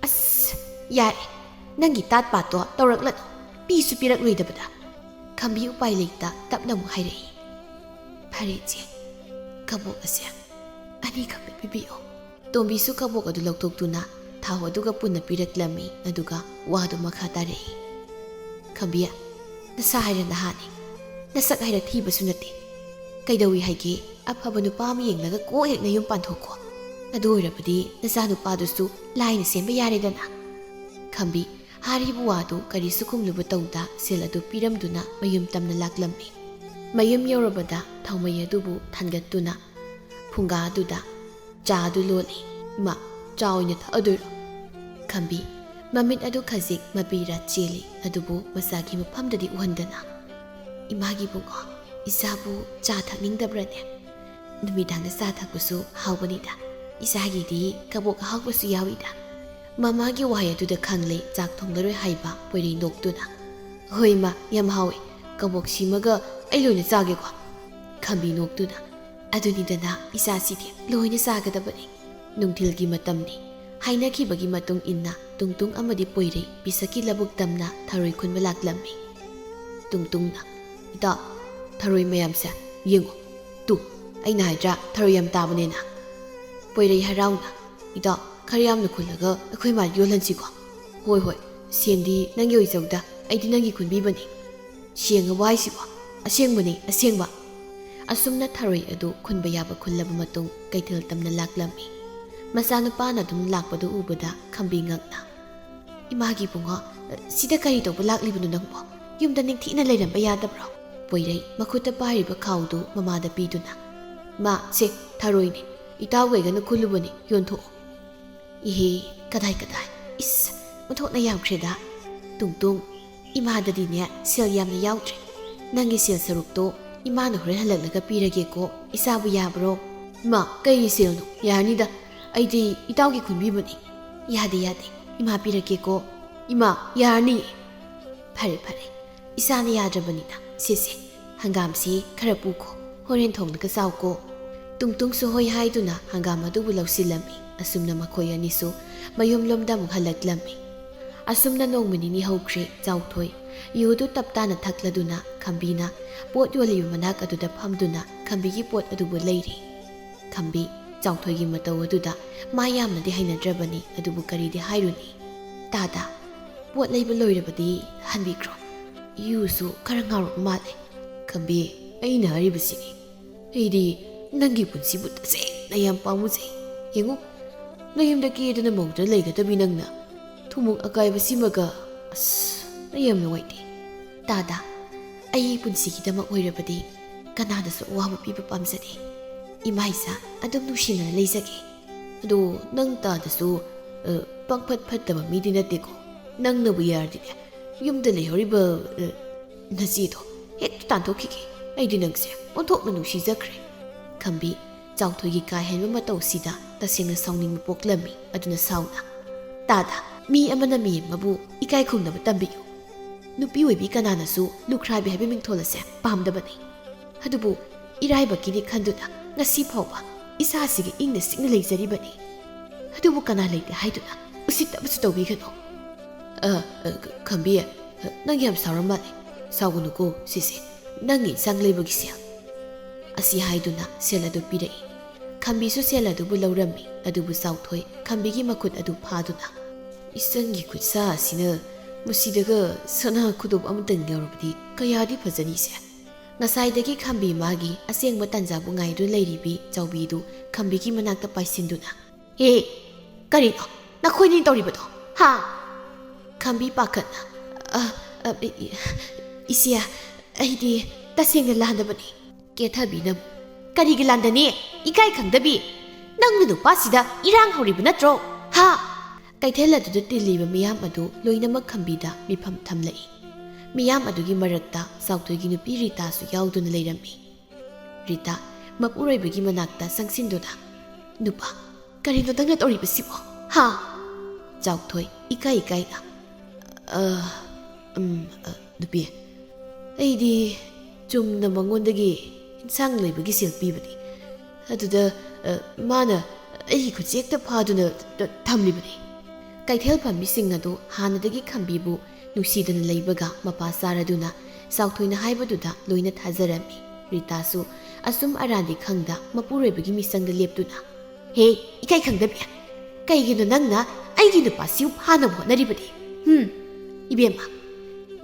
"ꯑꯁ, ꯌꯥꯔꯦ, ꯅꯪꯒꯤ ꯇꯥꯠ ꯄꯥꯠꯇꯣ ꯇꯧꯔꯛꯂꯅꯨ꯫ ꯄꯤꯁꯨ ꯄꯤꯔꯛꯂꯣꯏꯗꯕꯗ"꯫ ꯈꯝꯕꯤ ꯎꯄꯥꯏ ꯂꯩꯇ ꯇꯞꯅ ꯑꯃꯨꯛ ꯍꯥꯏꯔꯛꯏ, "ꯐꯔꯦ ꯏꯆꯦ, ꯀꯕꯣꯛ ꯑꯁꯦ ꯑꯅꯤꯈꯛꯇ ꯄꯤꯕꯤꯌꯨ"꯫ ꯇꯣꯝꯕꯤꯁꯨ ꯀꯕꯣꯛ ꯑꯗꯨ ꯂꯧꯊꯣꯛꯇꯨꯅ ꯊꯥꯎ ꯑꯗꯨꯒ ꯄꯨꯟꯅ ꯄꯤꯔꯛꯂꯝꯃꯤ, ꯑꯗꯨꯒ ꯋꯥꯗꯨ ꯃꯈꯥ ꯇꯥꯔꯛꯏ, "ꯈꯝꯕꯤ, ꯅꯁꯥ ꯍꯥꯏꯔ ꯅꯍꯥꯅꯤ, ꯅꯁꯛ ꯍꯥꯏꯔ ꯊꯤꯕꯁꯨ ꯅꯠꯇꯦ꯫ ꯀꯩꯗꯧꯏ ꯍꯥꯏꯒꯦ? ꯑꯐꯕ ꯅꯨꯄꯥ ꯑꯃ ꯌꯦꯡꯂꯒ ꯀꯣꯛ ꯍꯦꯛ ꯅꯌꯨꯝ ꯄꯥꯟꯊꯣꯛꯀꯣ꯫ ꯑꯗꯨ ꯑꯣꯏꯔꯕꯗꯤ ꯅꯆꯥ ꯅꯨꯄꯥꯗꯨꯁꯨ ꯂꯥꯏꯅ ꯁꯦꯝꯕ ꯌꯥꯔꯦꯗꯅ"꯫ ꯈꯝꯕꯤ ꯍꯥꯏꯔꯤꯕ ꯋꯥꯗꯨ ꯀꯔꯤꯁꯨ ꯈꯨꯝꯂꯨꯕ ꯇꯧꯗ ꯁꯦꯜ ꯑꯗꯨ ꯄꯤꯔꯝꯗꯨꯅ ꯃꯌꯨꯝ ꯇꯝꯅ ꯂꯥꯛꯂꯝꯃꯤ꯫ ꯃꯌꯨꯝ ꯌꯧꯔꯕꯗ ꯊꯥꯎꯃꯩ ꯑꯗꯨꯕꯨ ꯊꯥꯡꯒꯠꯇꯨꯅ ꯐꯨꯡꯒꯥ ꯑꯗꯨꯗ ꯆꯥ ꯑꯗꯨ ꯂꯣꯜꯂꯤ꯫ "ꯏꯃꯥ, ꯆꯥ ꯑꯣꯏꯅ ꯊꯛꯑꯗꯣꯏꯔꯣ?" ꯈꯝꯕꯤ ꯃꯃꯤꯠ ꯑꯗꯨ ꯈꯖꯤꯛ ꯃꯄꯤꯔꯥ ꯆꯦꯜꯂꯤ, ꯑꯗꯨꯕꯨ ꯃꯆꯥꯒꯤ ꯃꯐꯝꯗꯗꯤ ꯎꯍꯟꯗꯅ, "ꯏꯃꯥꯒꯤ ꯏꯕꯨꯡꯉꯣ, ꯏꯆꯥꯕꯨ ꯆꯥ ꯊꯛꯅꯤꯡꯗꯕ꯭ꯔꯅꯦ? ꯅꯨꯃꯤꯗꯥꯡꯗ ꯆꯥ ꯊꯛꯄꯁꯨ ꯍꯥꯎꯕꯅꯤꯗ꯫ ꯏꯆꯥꯒꯤꯗꯤ ꯀꯕꯣꯛ ꯑꯍꯥꯎꯕꯁꯨ ꯌꯥꯎꯏꯗ꯫" ꯃꯃꯥꯒꯤ ꯋꯥꯍꯩ ꯑꯗꯨꯗ ꯈꯪꯂꯦ ꯆꯥꯛ ꯊꯣꯡꯂꯔꯣꯏ ꯍꯥꯏꯕ ꯄꯣꯏꯔꯩ ꯅꯣꯛꯇꯨꯅ꯫ "ꯍꯣꯏ ꯏꯃꯥ, ꯌꯥꯝ ꯍꯥꯎꯏ꯫ ꯀꯕꯣꯛ ꯁꯤꯃꯒ ꯑꯩ ꯂꯣꯏꯅ ꯆꯥꯒꯦꯀꯣ?" ꯈꯝꯕꯤ ꯅꯣꯛꯇꯨꯅ꯫ "ꯑꯗꯨꯅꯤꯗꯅ ꯏꯆꯥꯁꯤꯗꯤ ꯂꯣꯏꯅ ꯆꯥꯒꯗꯕꯅꯤ꯫ ꯅꯨꯡꯊꯤꯜꯒꯤ ꯃꯇꯝꯅꯤ꯫" ꯍꯥꯏꯅꯈꯤꯕꯒꯤ ꯃꯇꯨꯡ ꯏꯟꯅ ꯇꯨꯡꯇꯨꯡ ꯑꯃꯗꯤ ꯄꯣꯏꯔꯩ ꯄꯤꯁꯛꯀꯤ ꯂꯧꯕꯨꯛ ꯇꯝꯅ ꯊꯔꯣꯏ ꯈꯨꯟꯕ ꯂꯥꯛꯂꯝꯃꯤ꯫ ꯇꯨꯡꯇꯨꯡꯅ, "ꯏꯇꯥꯎ, ꯊꯔꯣꯏ ꯃꯌꯥꯝꯁꯦ ꯌꯦꯡꯉꯨ꯫ ꯇꯨ, ꯑꯩꯅ ꯍꯥꯏꯗ꯭ꯔꯥ ꯊꯔꯣꯏ ꯌꯥꯝ ꯇꯥꯕꯅꯦꯅ?" ꯄꯣꯏꯔꯩ ꯍꯔꯥꯎꯅ, "ꯏꯇꯥꯎ, ꯈꯔ ꯌꯥꯝꯅ ꯈꯨꯜꯂꯒ ꯑꯩꯈꯣꯏ ꯃꯥꯗ ꯌꯣꯜꯍꯟꯁꯤꯀꯣ?" "ꯍꯣꯏ, ꯍꯣꯏ, ꯁꯦꯟꯗꯤ ꯅꯪꯒꯤ ꯑꯣꯏꯖꯧꯗ, ꯑꯩꯗꯤ ꯅꯪꯒꯤ ꯈꯨꯟꯕꯤꯕꯅꯤ꯫" "ꯁꯦꯡꯉꯕꯣ ꯍꯥꯏꯁꯤꯕꯣ?" "ꯑꯁꯦꯡꯕꯅꯤ, ꯑꯁꯦꯡꯕ꯫" ꯑꯁꯨꯝꯅ ꯊꯔꯣꯏ ꯑꯗꯨ ꯈꯨꯟꯕ ꯌꯥꯕ ꯈꯨꯜꯂꯕ ꯃꯇꯨꯡ ꯀꯩꯊꯦꯜ ꯇꯝꯅ ꯂꯥꯛꯂꯝꯃꯤ꯫ ꯃꯆꯥꯅꯨꯄꯥꯅ ꯑꯗꯨꯝ ꯂꯥꯛꯄꯗꯨ ꯎꯕꯗ ꯈꯝꯕꯤ ꯉꯛꯅ, "ꯏꯃꯥꯒꯤ ꯏꯕꯨꯡꯉꯣ, ꯁꯤꯗ ꯀꯔꯤ ꯇꯧꯕ ꯂꯥꯛꯂꯤꯕꯅꯣ ꯅꯪꯕꯣ? ꯌꯨꯝꯗ ꯅꯤꯡꯊꯤꯅ ꯂꯩꯔꯝꯕ ꯌꯥꯗꯕ꯭ꯔꯣ?" ꯄꯣꯏꯔꯩ ꯃꯈꯨꯠꯇ ꯄꯥꯏꯔꯤꯕ ꯈꯥꯎꯗꯨ ꯃꯃꯥꯗ ꯄꯤꯗꯨꯅ, "ꯃꯥ, ꯁꯦ, ꯊꯔꯣꯏꯅꯤ, ꯏꯇꯥꯎꯒ ꯑꯩꯒꯅ ꯈꯨꯜꯂꯨꯕꯅꯤ, ꯌꯣꯟꯊꯣꯛꯑꯣ꯫" "ꯏꯍꯦ, ꯀꯗꯥꯏ ꯀꯗꯥꯏ, ꯏꯁ, ꯑꯣꯟꯊꯣꯛꯅ ꯌꯥꯝꯈ꯭ꯔꯦꯗ꯫ ꯇꯨꯡꯇꯨꯡ, ꯏꯃꯥꯗꯗꯤꯅꯦ ꯁꯦꯜ ꯌꯥꯝꯅ ꯌꯥꯎꯗ꯭ꯔꯦ꯫ ꯅꯪꯒꯤ ꯁꯦꯜ ꯁꯔꯨꯛꯇꯣ ꯏꯃꯥꯅ ꯍꯣꯔꯦꯟ ꯍꯜꯂꯛꯂꯒ ꯄꯤꯔꯒꯦꯀꯣ, ꯏꯆꯥꯕꯨ ꯌꯥꯕ꯭ꯔꯣ?" "ꯏꯃꯥ, ꯀꯩꯒꯤ ꯁꯦꯜꯅꯣ? ꯌꯥꯔꯅꯤꯗ, ꯑꯩꯗꯤ ꯏꯇꯥꯎꯒꯤ ꯈꯨꯟꯕꯤꯕꯅꯤ꯫" "ꯌꯥꯗꯦ, ꯌꯥꯗꯦ, ꯏꯃꯥ ꯄꯤꯔꯒꯦꯀꯣ꯫" "ꯏꯃꯥ, ꯌꯥꯔꯅꯤ꯫" "ꯐꯔꯦ, ꯐꯔꯦ, ꯏꯆꯥꯅ ꯌꯥꯗ꯭ꯔꯕꯅꯤꯅ, ꯁꯦ, ꯁꯦ, ꯍꯪꯒꯥꯝꯁꯤ ꯈꯔ ꯄꯨꯈꯣ, ꯍꯣꯔꯦꯟ ꯊꯣꯡꯂꯒ ꯆꯥꯎꯀꯣ꯫" ꯇꯨꯡꯇꯨꯡꯁꯨ ꯍꯣꯏ ꯍꯥꯏꯗꯨꯅ ꯍꯪꯒꯥꯝ ꯑꯗꯨꯕꯨ ꯂꯧꯁꯤꯜꯂꯝꯃꯤ꯫ ꯑꯁꯨꯝꯅ ꯃꯈꯣꯏ ꯑꯅꯤꯁꯨ ꯃꯌꯨꯝꯂꯣꯝꯗ ꯑꯃꯨꯛ ꯍꯜꯂꯛꯂꯝꯃꯤ꯫ ꯑꯁꯨꯝꯅ ꯅꯣꯡꯃ ꯅꯤꯅꯤ ꯍꯧꯈ꯭ꯔꯦ꯫ ꯆꯥꯎꯊꯣꯏ ꯌꯨꯗꯨ ꯇꯞ ꯇꯥꯅ ꯊꯛꯂꯗꯨꯅ ꯈꯝꯕꯤꯅ ꯄꯣꯠ ꯌꯣꯜꯂꯤꯕ ꯃꯅꯥꯛ ꯑꯗꯨꯗ ꯐꯝꯗꯨꯅ ꯈꯝꯕꯤꯒꯤ ꯄꯣꯠ ꯑꯗꯨꯕꯨ ꯂꯩꯔꯤ꯫ ꯈꯝꯕꯤ ꯆꯥꯎꯊꯣꯏꯒꯤ ꯃꯇꯧ ꯑꯗꯨꯗ ꯃꯥ ꯌꯥꯝꯅꯗꯤ ꯍꯩꯅꯗ꯭ꯔꯕꯅꯤ, ꯑꯗꯨꯕꯨ ꯀꯔꯤꯗꯤ ꯍꯥꯏꯔꯨꯅꯤ? "ꯇꯥꯗ, ꯄꯣꯠ ꯂꯩꯕ ꯂꯣꯏꯔꯕꯗꯤ ꯍꯟꯕꯤꯈ꯭ꯔꯣ꯫ ꯌꯨꯁꯨ ꯈꯔ ꯉꯥꯎꯔꯕ ꯃꯥꯜꯂꯦ꯫" "ꯈꯝꯕꯤ, ꯑꯩꯅ ꯍꯥꯏꯔꯤꯕꯁꯤꯅꯤ꯫ ꯑꯩꯗꯤ ꯅꯪꯒꯤ ꯄꯨꯟꯁꯤꯕꯨ ꯇꯁꯦꯡꯅ ꯌꯥꯝ ꯄꯥꯝꯃꯨꯖꯩ꯫ ꯌꯦꯡꯉꯨ, ꯅꯌꯨꯝꯗ ꯀꯦꯗꯅ ꯃꯧꯗꯨꯅ ꯂꯩꯒꯗꯕꯤ ꯅꯪꯅ ꯊꯨꯃꯣꯛ ꯑꯀꯥꯏꯕꯁꯤꯃꯒ, ꯑꯁ, ꯑꯩ ꯌꯥꯝ ꯅꯨꯡꯉꯥꯏꯇꯦ꯫" "ꯇꯥꯗ, ꯑꯩ ꯄꯨꯟꯁꯤꯒꯤꯗꯃꯛ ꯑꯣꯏꯔꯕꯗꯤ ꯀꯅꯥꯗꯁꯨ ꯑꯋꯥꯕ ꯄꯤꯕ ꯄꯥꯝꯖꯗꯦ꯫ ꯏꯃꯥ ꯏꯆꯥ ꯑꯗꯨꯝ ꯅꯨꯡꯁꯤꯅꯅ ꯂꯩꯖꯒꯦ꯫" "ꯑꯗꯣ ꯅꯪ ꯇꯥꯗꯁꯨ, ꯑ, ꯄꯪꯐꯠ ꯐꯠꯇꯕ ꯃꯤꯗꯤ ꯅꯠꯇꯦꯀꯣ꯫ ꯅꯪꯅꯕꯨ ꯌꯥꯔꯗꯤꯅꯦ, ꯌꯨꯝꯗ ꯂꯩꯍꯧꯔꯤꯕ, ꯑ, ꯅꯆꯦꯗꯣ ꯍꯦꯛꯇ ꯇꯥꯟꯊꯣꯛꯈꯤꯒꯦ꯫ ꯑꯩꯗꯤ ꯅꯪꯁꯦ ꯑꯣꯟꯊꯣꯛꯅ ꯅꯨꯡꯁꯤꯖꯈ꯭ꯔꯦ꯫ ꯈꯝꯕꯤ, ꯆꯥꯎꯊꯣꯏꯒꯤ ꯀꯥ ꯍꯦꯟꯕ ꯃꯇꯧꯁꯤꯗ ꯇꯁꯦꯡꯅ ꯁꯥꯎꯅꯤꯡꯕ ꯄꯣꯛꯂꯝꯃꯤ꯫ ꯑꯗꯨꯅ ꯁꯥꯎꯅ, "ꯇꯥꯗ, ꯃꯤ ꯑꯃꯅ ꯃꯤ ꯑꯃꯕꯨ ꯏꯀꯥꯏ ꯈꯨꯝꯅꯕ ꯇꯝꯕꯤꯌꯨ꯫ ꯅꯨꯄꯤ ꯑꯣꯏꯕꯤ ꯀꯅꯥꯅꯁꯨ ꯂꯨꯈ꯭ꯔꯥꯕꯤ ꯍꯥꯏꯕ ꯃꯤꯡꯊꯣꯜ ꯑꯁꯦ ꯄꯥꯝꯗꯕꯅꯤ꯫ ꯑꯗꯨꯕꯨ ꯏꯔꯥꯏꯕꯛꯀꯤꯅꯤ ꯈꯟꯗꯨꯅ ꯉꯁꯤ ꯐꯥꯎꯕ ꯏꯁꯥꯁꯤꯒꯤ ꯏꯪꯅ ꯆꯤꯛꯅ ꯂꯩꯖꯔꯤꯕꯅꯤ꯫ ꯑꯗꯨꯕꯨ ꯀꯅꯥ ꯂꯩꯇꯦ ꯍꯥꯏꯗꯨꯅ ꯎꯁꯤꯠꯇꯕꯁꯨ ꯇꯧꯕꯤꯒꯅꯨ꯫" "ꯑ, ꯑ, ꯈꯝꯕꯤ, ꯑ, ꯅꯪ ꯌꯥꯝ ꯁꯥꯎꯔ ꯃꯥꯜꯂꯦ꯫ ꯁꯥꯎꯒꯅꯨꯀꯣ, ꯁꯤꯁꯦ ꯅꯪꯒꯤ ꯏꯟꯁꯥꯡ ꯂꯩꯕꯒꯤ ꯁꯦꯜ꯫" ꯑꯁꯤ ꯍꯥꯏꯗꯨꯅ ꯁꯦꯜ ꯑꯗꯨ ꯄꯤꯔꯛꯏ꯫ ꯈꯝꯕꯤꯁꯨ ꯁꯦꯜ ꯑꯗꯨꯕꯨ ꯂꯧꯔꯝꯃꯤ꯫ ꯑꯗꯨꯕꯨ ꯆꯥꯎꯊꯣꯏ ꯈꯝꯕꯤꯒꯤ ꯃꯈꯨꯠ ꯑꯗꯨ ꯐꯥꯗꯨꯅ, "ꯏꯆꯟꯒꯤ ꯈꯨꯠꯁꯥ ꯑꯁꯤꯅ ꯃꯁꯤꯗꯒ ꯁꯅꯥ ꯈꯨꯗꯣꯞ ꯑꯃꯇꯪ ꯌꯥꯎꯔꯕꯗꯤ ꯀꯌꯥꯗꯤ ꯐꯖꯅꯤꯁꯦ꯫" ꯉꯁꯥꯏꯗꯒꯤ ꯈꯝꯕꯤ ꯃꯥꯒꯤ ꯑꯁꯦꯡꯕ ꯇꯥꯟꯖꯥꯕꯨ ꯉꯥꯏꯗꯨꯅ ꯂꯩꯔꯤꯕꯤ ꯆꯥꯎꯕꯤꯗꯨ ꯈꯝꯕꯤꯒꯤ ꯃꯅꯥꯛꯇ ꯄꯥꯏꯁꯤꯟꯗꯨꯅ, "ꯍꯦ, ꯀꯔꯤꯅꯣ ꯅꯈꯣꯏꯅꯤ ꯇꯧꯔꯤꯕꯗꯣ, ꯍꯥ?" ꯈꯝꯕꯤ ꯄꯥꯈꯠꯅ, "ꯑ, ꯑ, ꯏ-, ꯏ-, ꯏꯆꯦ, ꯑꯩꯗꯤ ꯇꯁꯦꯡꯅ ꯂꯥꯟꯗꯕꯅꯤ꯫" ꯀꯦꯊꯕꯤꯅ, "ꯀꯔꯤꯒꯤ ꯂꯥꯟꯗꯅꯤ? ꯏꯀꯥꯏ ꯈꯪꯗꯕꯤ! ꯅꯪꯅ ꯅꯨꯄꯥꯁꯤꯗ ꯏꯔꯥꯡ ꯍꯧꯔꯤꯕ ꯅꯠꯇ꯭ꯔꯣ, ꯍꯥ?" ꯀꯩꯊꯦꯜ ꯑꯗꯨꯗ ꯇꯤꯜꯂꯤꯕ ꯃꯤꯌꯥꯝ ꯑꯗꯨ ꯂꯣꯏꯅꯃꯛ ꯈꯝꯕꯤꯗ ꯃꯤꯐꯝ ꯊꯝꯂꯛꯏ꯫ ꯃꯤꯌꯥꯝ ꯑꯗꯨꯒꯤ ꯃꯔꯛꯇ ꯆꯥꯎꯊꯣꯏꯒꯤ ꯅꯨꯄꯤ ꯔꯤꯇꯥꯁꯨ ꯌꯥꯎꯗꯨꯅ ꯂꯩꯔꯝꯃꯤ꯫ ꯔꯤꯇꯥ, ꯃꯄꯨꯔꯣꯏꯕꯒꯤ ꯃꯅꯥꯛꯇ ꯆꯪꯁꯤꯟꯗꯨꯅ, "ꯅꯨꯄꯥ, ꯀꯔꯤꯅꯣ ꯅꯪꯅ ꯇꯧꯔꯤꯕꯁꯤꯕꯣ, ꯍꯥ?" ꯆꯥꯎꯊꯣꯏ, ꯏꯀꯥꯏ ꯏꯀꯥꯏꯅ, "ꯑ, ꯎꯝ, ꯑ, ꯅꯨꯄꯤ, ꯑꯩꯗꯤ ꯆꯨꯝꯅ ꯃꯉꯣꯟꯗꯒꯤ ꯏꯟꯁꯥꯡ ꯂꯩꯕꯒꯤ ꯁꯦꯜ ꯄꯤꯕꯅꯤ꯫ ꯑꯗꯨꯗ, ꯑ, ꯃꯥꯅ ꯑꯩꯒꯤ ꯈꯨꯠꯁꯦ ꯍꯦꯛꯇ ꯐꯥꯗꯨꯅ ꯊ-, ꯊꯝꯂꯤꯕꯅꯤ꯫" ꯀꯩꯊꯦꯜ ꯐꯝꯃꯤꯁꯤꯡ ꯑꯗꯨ ꯍꯥꯟꯅꯗꯒꯤ ꯈꯝꯕꯤꯕꯨ ꯅꯨꯡꯁꯤꯗꯅ ꯂꯩꯕꯒ ꯃꯄꯥ ꯆꯥꯔꯗꯨꯅ ꯆꯥꯎꯊꯣꯏꯅ ꯍꯥꯏꯕꯗꯨꯗ ꯂꯣꯏꯅ ꯊꯥꯖꯔꯝꯃꯤ꯫ ꯔꯤꯇꯥꯁꯨ ꯑꯆꯨꯝ ꯑꯔꯥꯟꯗꯤ ꯈꯪꯗ ꯃꯄꯨꯔꯣꯏꯕꯒꯤ ꯃꯤꯆꯪꯗ ꯂꯦꯞꯇꯨꯅ, "ꯍꯦ, ꯏꯀꯥꯏ ꯈꯪꯗꯕꯤ! ꯀꯩꯒꯤꯅꯣ ꯅꯪꯅ ꯑꯩꯒꯤ ꯅꯨꯄꯥꯁꯤꯕꯨ ꯐꯥꯅꯕ ꯍꯣꯠꯅꯔꯤꯕꯗꯤ? ꯍꯨꯝ? ꯏꯕꯦꯝꯃ,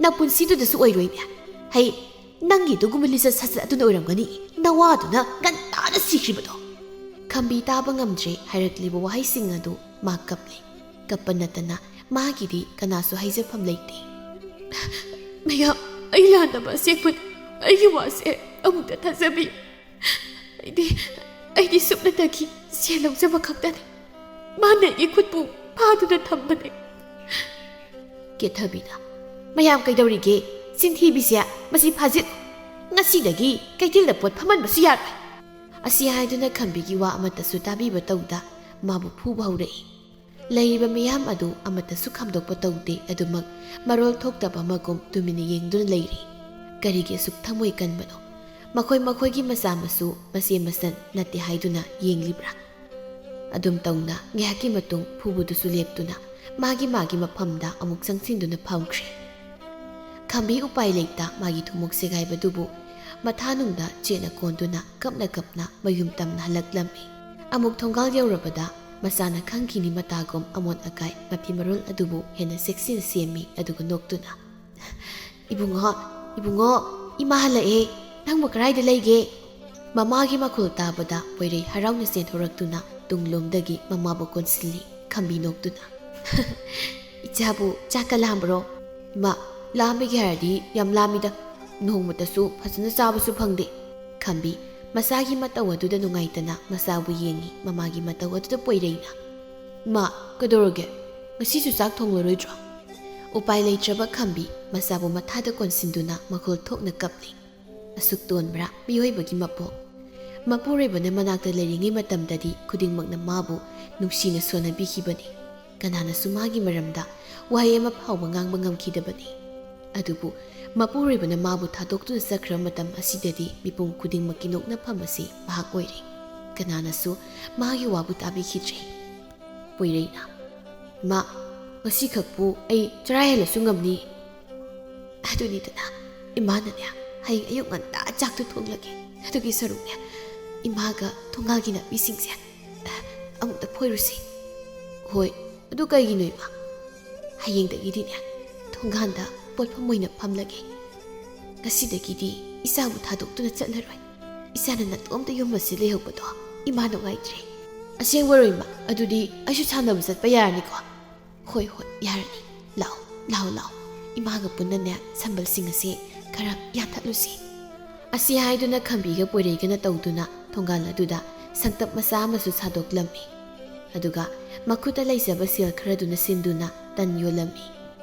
ꯅꯄꯨꯟꯁꯤꯗꯨꯗꯁꯨ ꯑꯣꯏꯔꯣꯏꯅꯦ꯫ ꯍꯩ, ꯅꯪꯒꯤ ꯑꯗꯨꯒꯨꯝꯕ ꯂꯤꯆꯠ ꯁꯥꯖꯠ ꯑꯗꯨꯅ ꯑꯣꯏꯔꯝꯒꯅꯤ ꯅꯋꯥꯗꯨꯅ ꯉꯟꯇꯥꯅ ꯁꯤꯈ꯭ꯔꯤꯕꯗꯣ꯫" ꯈꯝꯕꯤ ꯇꯥꯕ ꯉꯝꯗ꯭ꯔꯦ ꯍꯥꯏꯔꯛꯂꯤꯕ ꯋꯥꯍꯩꯁꯤꯡ ꯑꯗꯨ꯫ ꯃꯥ ꯀꯞꯂꯦ꯫ ꯀꯞꯄ ꯅꯠꯇꯅ ꯃꯥꯒꯤꯗꯤ ꯀꯅꯥꯁꯨ ꯍꯥꯏꯖꯐꯝ ꯂꯩꯇꯦ꯫ "ꯃꯌꯥꯝ, ꯑꯩ ꯂꯥꯟꯗꯕ ꯑꯁꯦꯡꯕꯅꯤ꯫ ꯑꯩꯒꯤ ꯋꯥꯁꯦ ꯑꯃꯨꯛꯇ ꯊꯥꯖꯕꯤꯌꯨ꯫ ꯑꯩꯗꯤ, ꯑꯩꯗꯤ ꯁꯨꯞꯅꯇꯒꯤ ꯁꯦꯜ ꯂꯧꯖꯕ ꯈꯛꯇꯅꯤ꯫ ꯃꯥꯅ ꯑꯩꯒꯤ ꯈꯨꯠꯄꯨ ꯐꯥꯗꯨꯅ ꯊꯝꯕꯅꯤ꯫" ꯀꯦꯊꯕꯤꯅ, "ꯃꯌꯥꯝ ꯀꯩꯗꯧꯔꯤꯒꯦ? "ꯆꯤꯟꯊꯤꯕꯤꯁꯦ, ꯃꯁꯤ ꯐꯥꯖꯤꯜ꯫ ꯉꯁꯤꯗꯒꯤ ꯀꯩꯊꯦꯜꯗ ꯄꯣꯠ ꯐꯝꯍꯟꯕꯁꯨ ꯌꯥꯔꯣꯏ"꯫ ꯑꯁꯤ ꯍꯥꯏꯗꯨꯅ ꯈꯝꯕꯤꯒꯤ ꯋꯥ ꯑꯃꯠꯇꯁꯨ ꯇꯥꯕꯤꯕ ꯇꯧꯗ ꯃꯥꯕꯨ ꯐꯨꯕ ꯍꯧꯔꯛꯏ꯫ ꯂꯩꯔꯤꯕ ꯃꯤꯌꯥꯝ ꯑꯗꯨ ꯑꯃꯠꯇꯁꯨ ꯈꯥꯝꯗꯣꯛꯄ ꯇꯧꯗꯦ, ꯑꯗꯨꯃꯛ ꯃꯔꯣꯜ ꯊꯣꯛꯇꯕ ꯑꯃꯒꯨꯝ ꯇꯨꯃꯤꯟꯅ ꯌꯦꯡꯗꯨꯅ ꯂꯩꯔꯤ꯫ ꯀꯔꯤꯒꯤ ꯑꯁꯨꯛ ꯊꯃꯣꯏ ꯀꯟꯕꯅꯣ? ꯃꯈꯣꯏ ꯃꯈꯣꯏꯒꯤ ꯃꯆꯥ ꯃꯁꯨ ꯃꯆꯦ ꯃꯆꯟ ꯅꯠꯇꯦ ꯍꯥꯏꯗꯨꯅ ꯌꯦꯡꯂꯤꯕ꯭ꯔꯥ? ꯑꯗꯨꯝ ꯇꯧꯅ ꯉꯥꯏꯍꯥꯛꯀꯤ ꯃꯇꯨꯡ ꯐꯨꯕꯗꯨꯁꯨ ꯂꯦꯞꯇꯨꯅ ꯃꯥꯒꯤ ꯃꯥꯒꯤ ꯃꯐꯝꯗ ꯑꯃꯨꯛ ꯆꯪꯁꯤꯟꯗꯨꯅ ꯐꯝꯈ꯭ꯔꯦ꯫ ꯈꯝꯕꯤ ꯎꯄꯥꯏ ꯂꯩꯇ ꯃꯥꯒꯤ ꯊꯨꯃꯣꯛ ꯁꯦꯒꯥꯏꯕꯗꯨꯕꯨ ꯃꯊꯥꯅꯨꯡꯗ ꯆꯦꯠꯅ ꯀꯣꯟꯗꯨꯅ ꯀꯞꯅ ꯀꯞꯅ ꯃꯌꯨꯝ ꯇꯝꯅ ꯍꯜꯂꯛꯂꯝꯃꯤ꯫ ꯑꯃꯨꯛ ꯊꯣꯡꯒꯥꯜ ꯌꯧꯔꯕꯗ ꯃꯆꯥꯅ ꯈꯪꯈꯤꯅꯤ ꯃꯇꯥꯒꯨꯝ ꯑꯃꯣꯠ ꯑꯀꯥꯏ ꯃꯐꯤ ꯃꯔꯣꯜ ꯑꯗꯨꯕꯨ ꯍꯦꯟꯅ ꯆꯦꯛꯁꯤꯟꯅ ꯁꯦꯝꯃꯤ, ꯑꯗꯨꯒ ꯅꯣꯛꯇꯨꯅ, "ꯏꯕꯨꯡꯉꯣ, ꯏꯕꯨꯡꯉꯣ, ꯏꯃꯥ ꯍꯜꯂꯛꯑꯦ, ꯅꯪꯕꯨ ꯀꯗꯥꯏꯗ ꯂꯩꯒꯦ?" ꯃꯃꯥꯒꯤ ꯃꯈꯣꯜ ꯇꯥꯕꯗ ꯄꯣꯏꯔꯩ ꯍꯔꯥꯎꯅ ꯆꯦꯟꯊꯣꯔꯛꯇꯨꯅ ꯇꯨꯡꯂꯣꯝꯗꯒꯤ ꯃꯃꯥꯕꯨ ꯀꯣꯟꯁꯤꯜꯂꯤ꯫ ꯈꯝꯕꯤ ꯅꯣꯛꯇꯨꯅ, "ꯏꯆꯥꯕꯨ ꯆꯥꯛꯀ ꯂꯥꯝꯕ꯭ꯔꯣ?" "ꯏꯃꯥ, ꯂꯥꯝꯕꯒꯤ ꯍꯥꯏꯔꯗꯤ ꯌꯥꯝ ꯂꯥꯝꯃꯤꯗ, ꯅꯣꯡꯃꯇꯁꯨ ꯐꯖꯅ ꯆꯥꯕꯁꯨ ꯐꯪꯗꯦ"꯫ ꯈꯝꯕꯤ ꯃꯆꯥꯒꯤ ꯃꯇꯧ ꯑꯗꯨꯗ ꯅꯨꯡꯉꯥꯏꯇꯅ ꯃꯆꯥꯕꯨ ꯌꯦꯡꯉꯤ꯫ ꯃꯃꯥꯒꯤ ꯃꯇꯧ ꯑꯗꯨꯗ ꯄꯣꯏꯔꯩꯅ, "ꯏꯃꯥ, ꯀꯩꯗꯧꯔꯒꯦ? ꯉꯁꯤꯁꯨ ꯆꯥꯛ ꯊꯣꯡꯂꯔꯣꯏꯗ꯭ꯔꯣ?" ꯎꯄꯥꯏ ꯂꯩꯇ꯭ꯔꯕ ꯈꯝꯕꯤ ꯃꯆꯥꯕꯨ ꯃꯊꯥꯗ ꯀꯣꯟꯁꯤꯟꯗꯨꯅ ꯃꯈꯣꯜ ꯊꯣꯛꯅ ꯀꯞꯂꯤ꯫ ꯑꯁꯨꯛ ꯇꯣꯟꯕ꯭ꯔꯥ ꯃꯤꯑꯣꯏꯕꯒꯤ ꯃꯄꯣꯛ? ꯃꯄꯨꯔꯣꯏꯕꯅ ꯃꯅꯥꯛꯇ ꯂꯩꯔꯤꯉꯩ ꯃꯇꯝꯗꯗꯤ ꯈꯨꯗꯤꯡꯃꯛꯅ ꯃꯥꯕꯨ ꯅꯨꯡꯁꯤꯅ ꯁꯣꯟꯅꯕꯤꯈꯤꯕꯅꯤ꯫ ꯀꯅꯥꯅꯁꯨ ꯃꯥꯒꯤ ꯃꯔꯝꯗ ꯋꯥꯍꯩ ꯑꯃ ꯐꯥꯎꯕ ꯉꯥꯡꯕ ꯉꯝꯈꯤꯗꯕꯅꯤ꯫ ꯑꯗꯨꯕꯨ ꯃꯄꯨꯔꯣꯏꯕꯅ ꯃꯥꯕꯨ ꯊꯥꯗꯣꯛꯇꯨꯅ ꯆꯠꯈ꯭ꯔꯕ ꯃꯇꯝ ꯑꯁꯤꯗꯗꯤ ꯃꯤꯄꯨꯝ ꯈꯨꯗꯤꯡꯃꯛꯀꯤ ꯅꯣꯛꯅꯐꯝ ꯑꯁꯤ ꯃꯍꯥꯛ ꯑꯣꯏꯔꯦ꯫ ꯀꯅꯥꯅꯁꯨ ꯃꯥꯒꯤ ꯋꯥꯕꯨ ꯇꯥꯕꯤꯈꯤꯗ꯭ꯔꯦ꯫ ꯄꯣꯏꯔꯩꯅ, "ꯏꯃꯥ, ꯉꯁꯤꯈꯛꯄꯨ ꯑꯩ ꯆꯔꯥ ꯍꯦꯜꯂꯁꯨ ꯉꯝꯅꯤ꯫ ꯑꯗꯨꯅꯤꯗꯅ, ꯏꯃꯥꯅꯅꯦ, ꯍꯌꯦꯡ ꯑꯌꯨꯛ ꯉꯟꯇꯥ ꯆꯥꯛꯇꯨ ꯊꯣꯡꯂꯒꯦ꯫ ꯑꯗꯨꯒꯤ ꯁꯔꯨꯛꯅꯦ, ꯏꯃꯥꯒ ꯊꯣꯡꯒꯥꯜꯒꯤ ꯅꯥꯄꯤꯁꯤꯡꯁꯦ ꯑꯃꯨꯛꯇ ꯐꯣꯏꯔꯨꯁꯤ"꯫ "ꯍꯣꯏ, ꯑꯗꯨ ꯀꯩꯒꯤꯅꯣ, ꯏꯃꯥ?" "ꯍꯌꯦꯡꯗꯒꯤꯗꯤꯅꯦ, ꯊꯣꯡꯒꯥꯟꯗ ꯄꯣꯠꯐꯝ ꯑꯣꯏꯅ ꯐꯝꯂꯒꯦ꯫ ꯉꯁꯤꯗꯒꯤꯗꯤ ꯏꯆꯥꯕꯨ ꯊꯥꯗꯣꯛꯇꯨꯅ ꯆꯠꯂꯔꯣꯏ꯫ ꯏꯆꯥꯅ ꯅꯇꯣꯝꯇ ꯌꯨꯝ ꯑꯁꯤ ꯂꯩꯍꯧꯕꯗꯣ ꯏꯃꯥ ꯅꯨꯡꯉꯥꯏꯇ꯭ꯔꯦ"꯫ "ꯑꯁꯦꯡꯕꯔꯣ, ꯏꯃꯥ? ꯑꯗꯨꯗꯤ ꯑꯩꯁꯨ ꯁꯥꯟꯅꯕ ꯆꯠꯄ ꯌꯥꯔꯅꯤꯀꯣ?" "ꯍꯣꯏ, ꯍꯣꯏ, ꯌꯥꯔꯅꯤ꯫ ꯂꯥꯛꯑꯣ, ꯂꯥꯛꯑꯣ, ꯂꯥꯛꯑꯣ꯫ ꯏꯃꯥꯒ ꯄꯨꯟꯅꯅꯦ ꯁꯝꯕꯜꯁꯤꯡ ꯑꯁꯦ ꯈꯔ ꯌꯥꯟꯊꯠꯂꯨꯁꯤ"꯫ ꯑꯁꯤ ꯍꯥꯏꯗꯨꯅ ꯈꯝꯕꯤꯒ ꯄꯣꯏꯔꯩꯒꯅ ꯇꯧꯗꯨꯅ ꯊꯣꯡꯒꯥꯜ ꯑꯗꯨꯗ ꯁꯪꯇꯞ ꯃꯆꯥ ꯑꯃꯁꯨ ꯁꯥꯗꯣꯛꯂꯝꯃꯤ꯫ ꯑꯗꯨꯒ ꯃꯈꯨꯠꯇ ꯂꯩꯖꯕ ꯁꯦꯜ ꯈꯔꯗꯨꯅ ꯁꯤꯟꯗꯨꯅ ꯇꯟ ꯌꯣꯜꯂꯝꯃꯤ꯫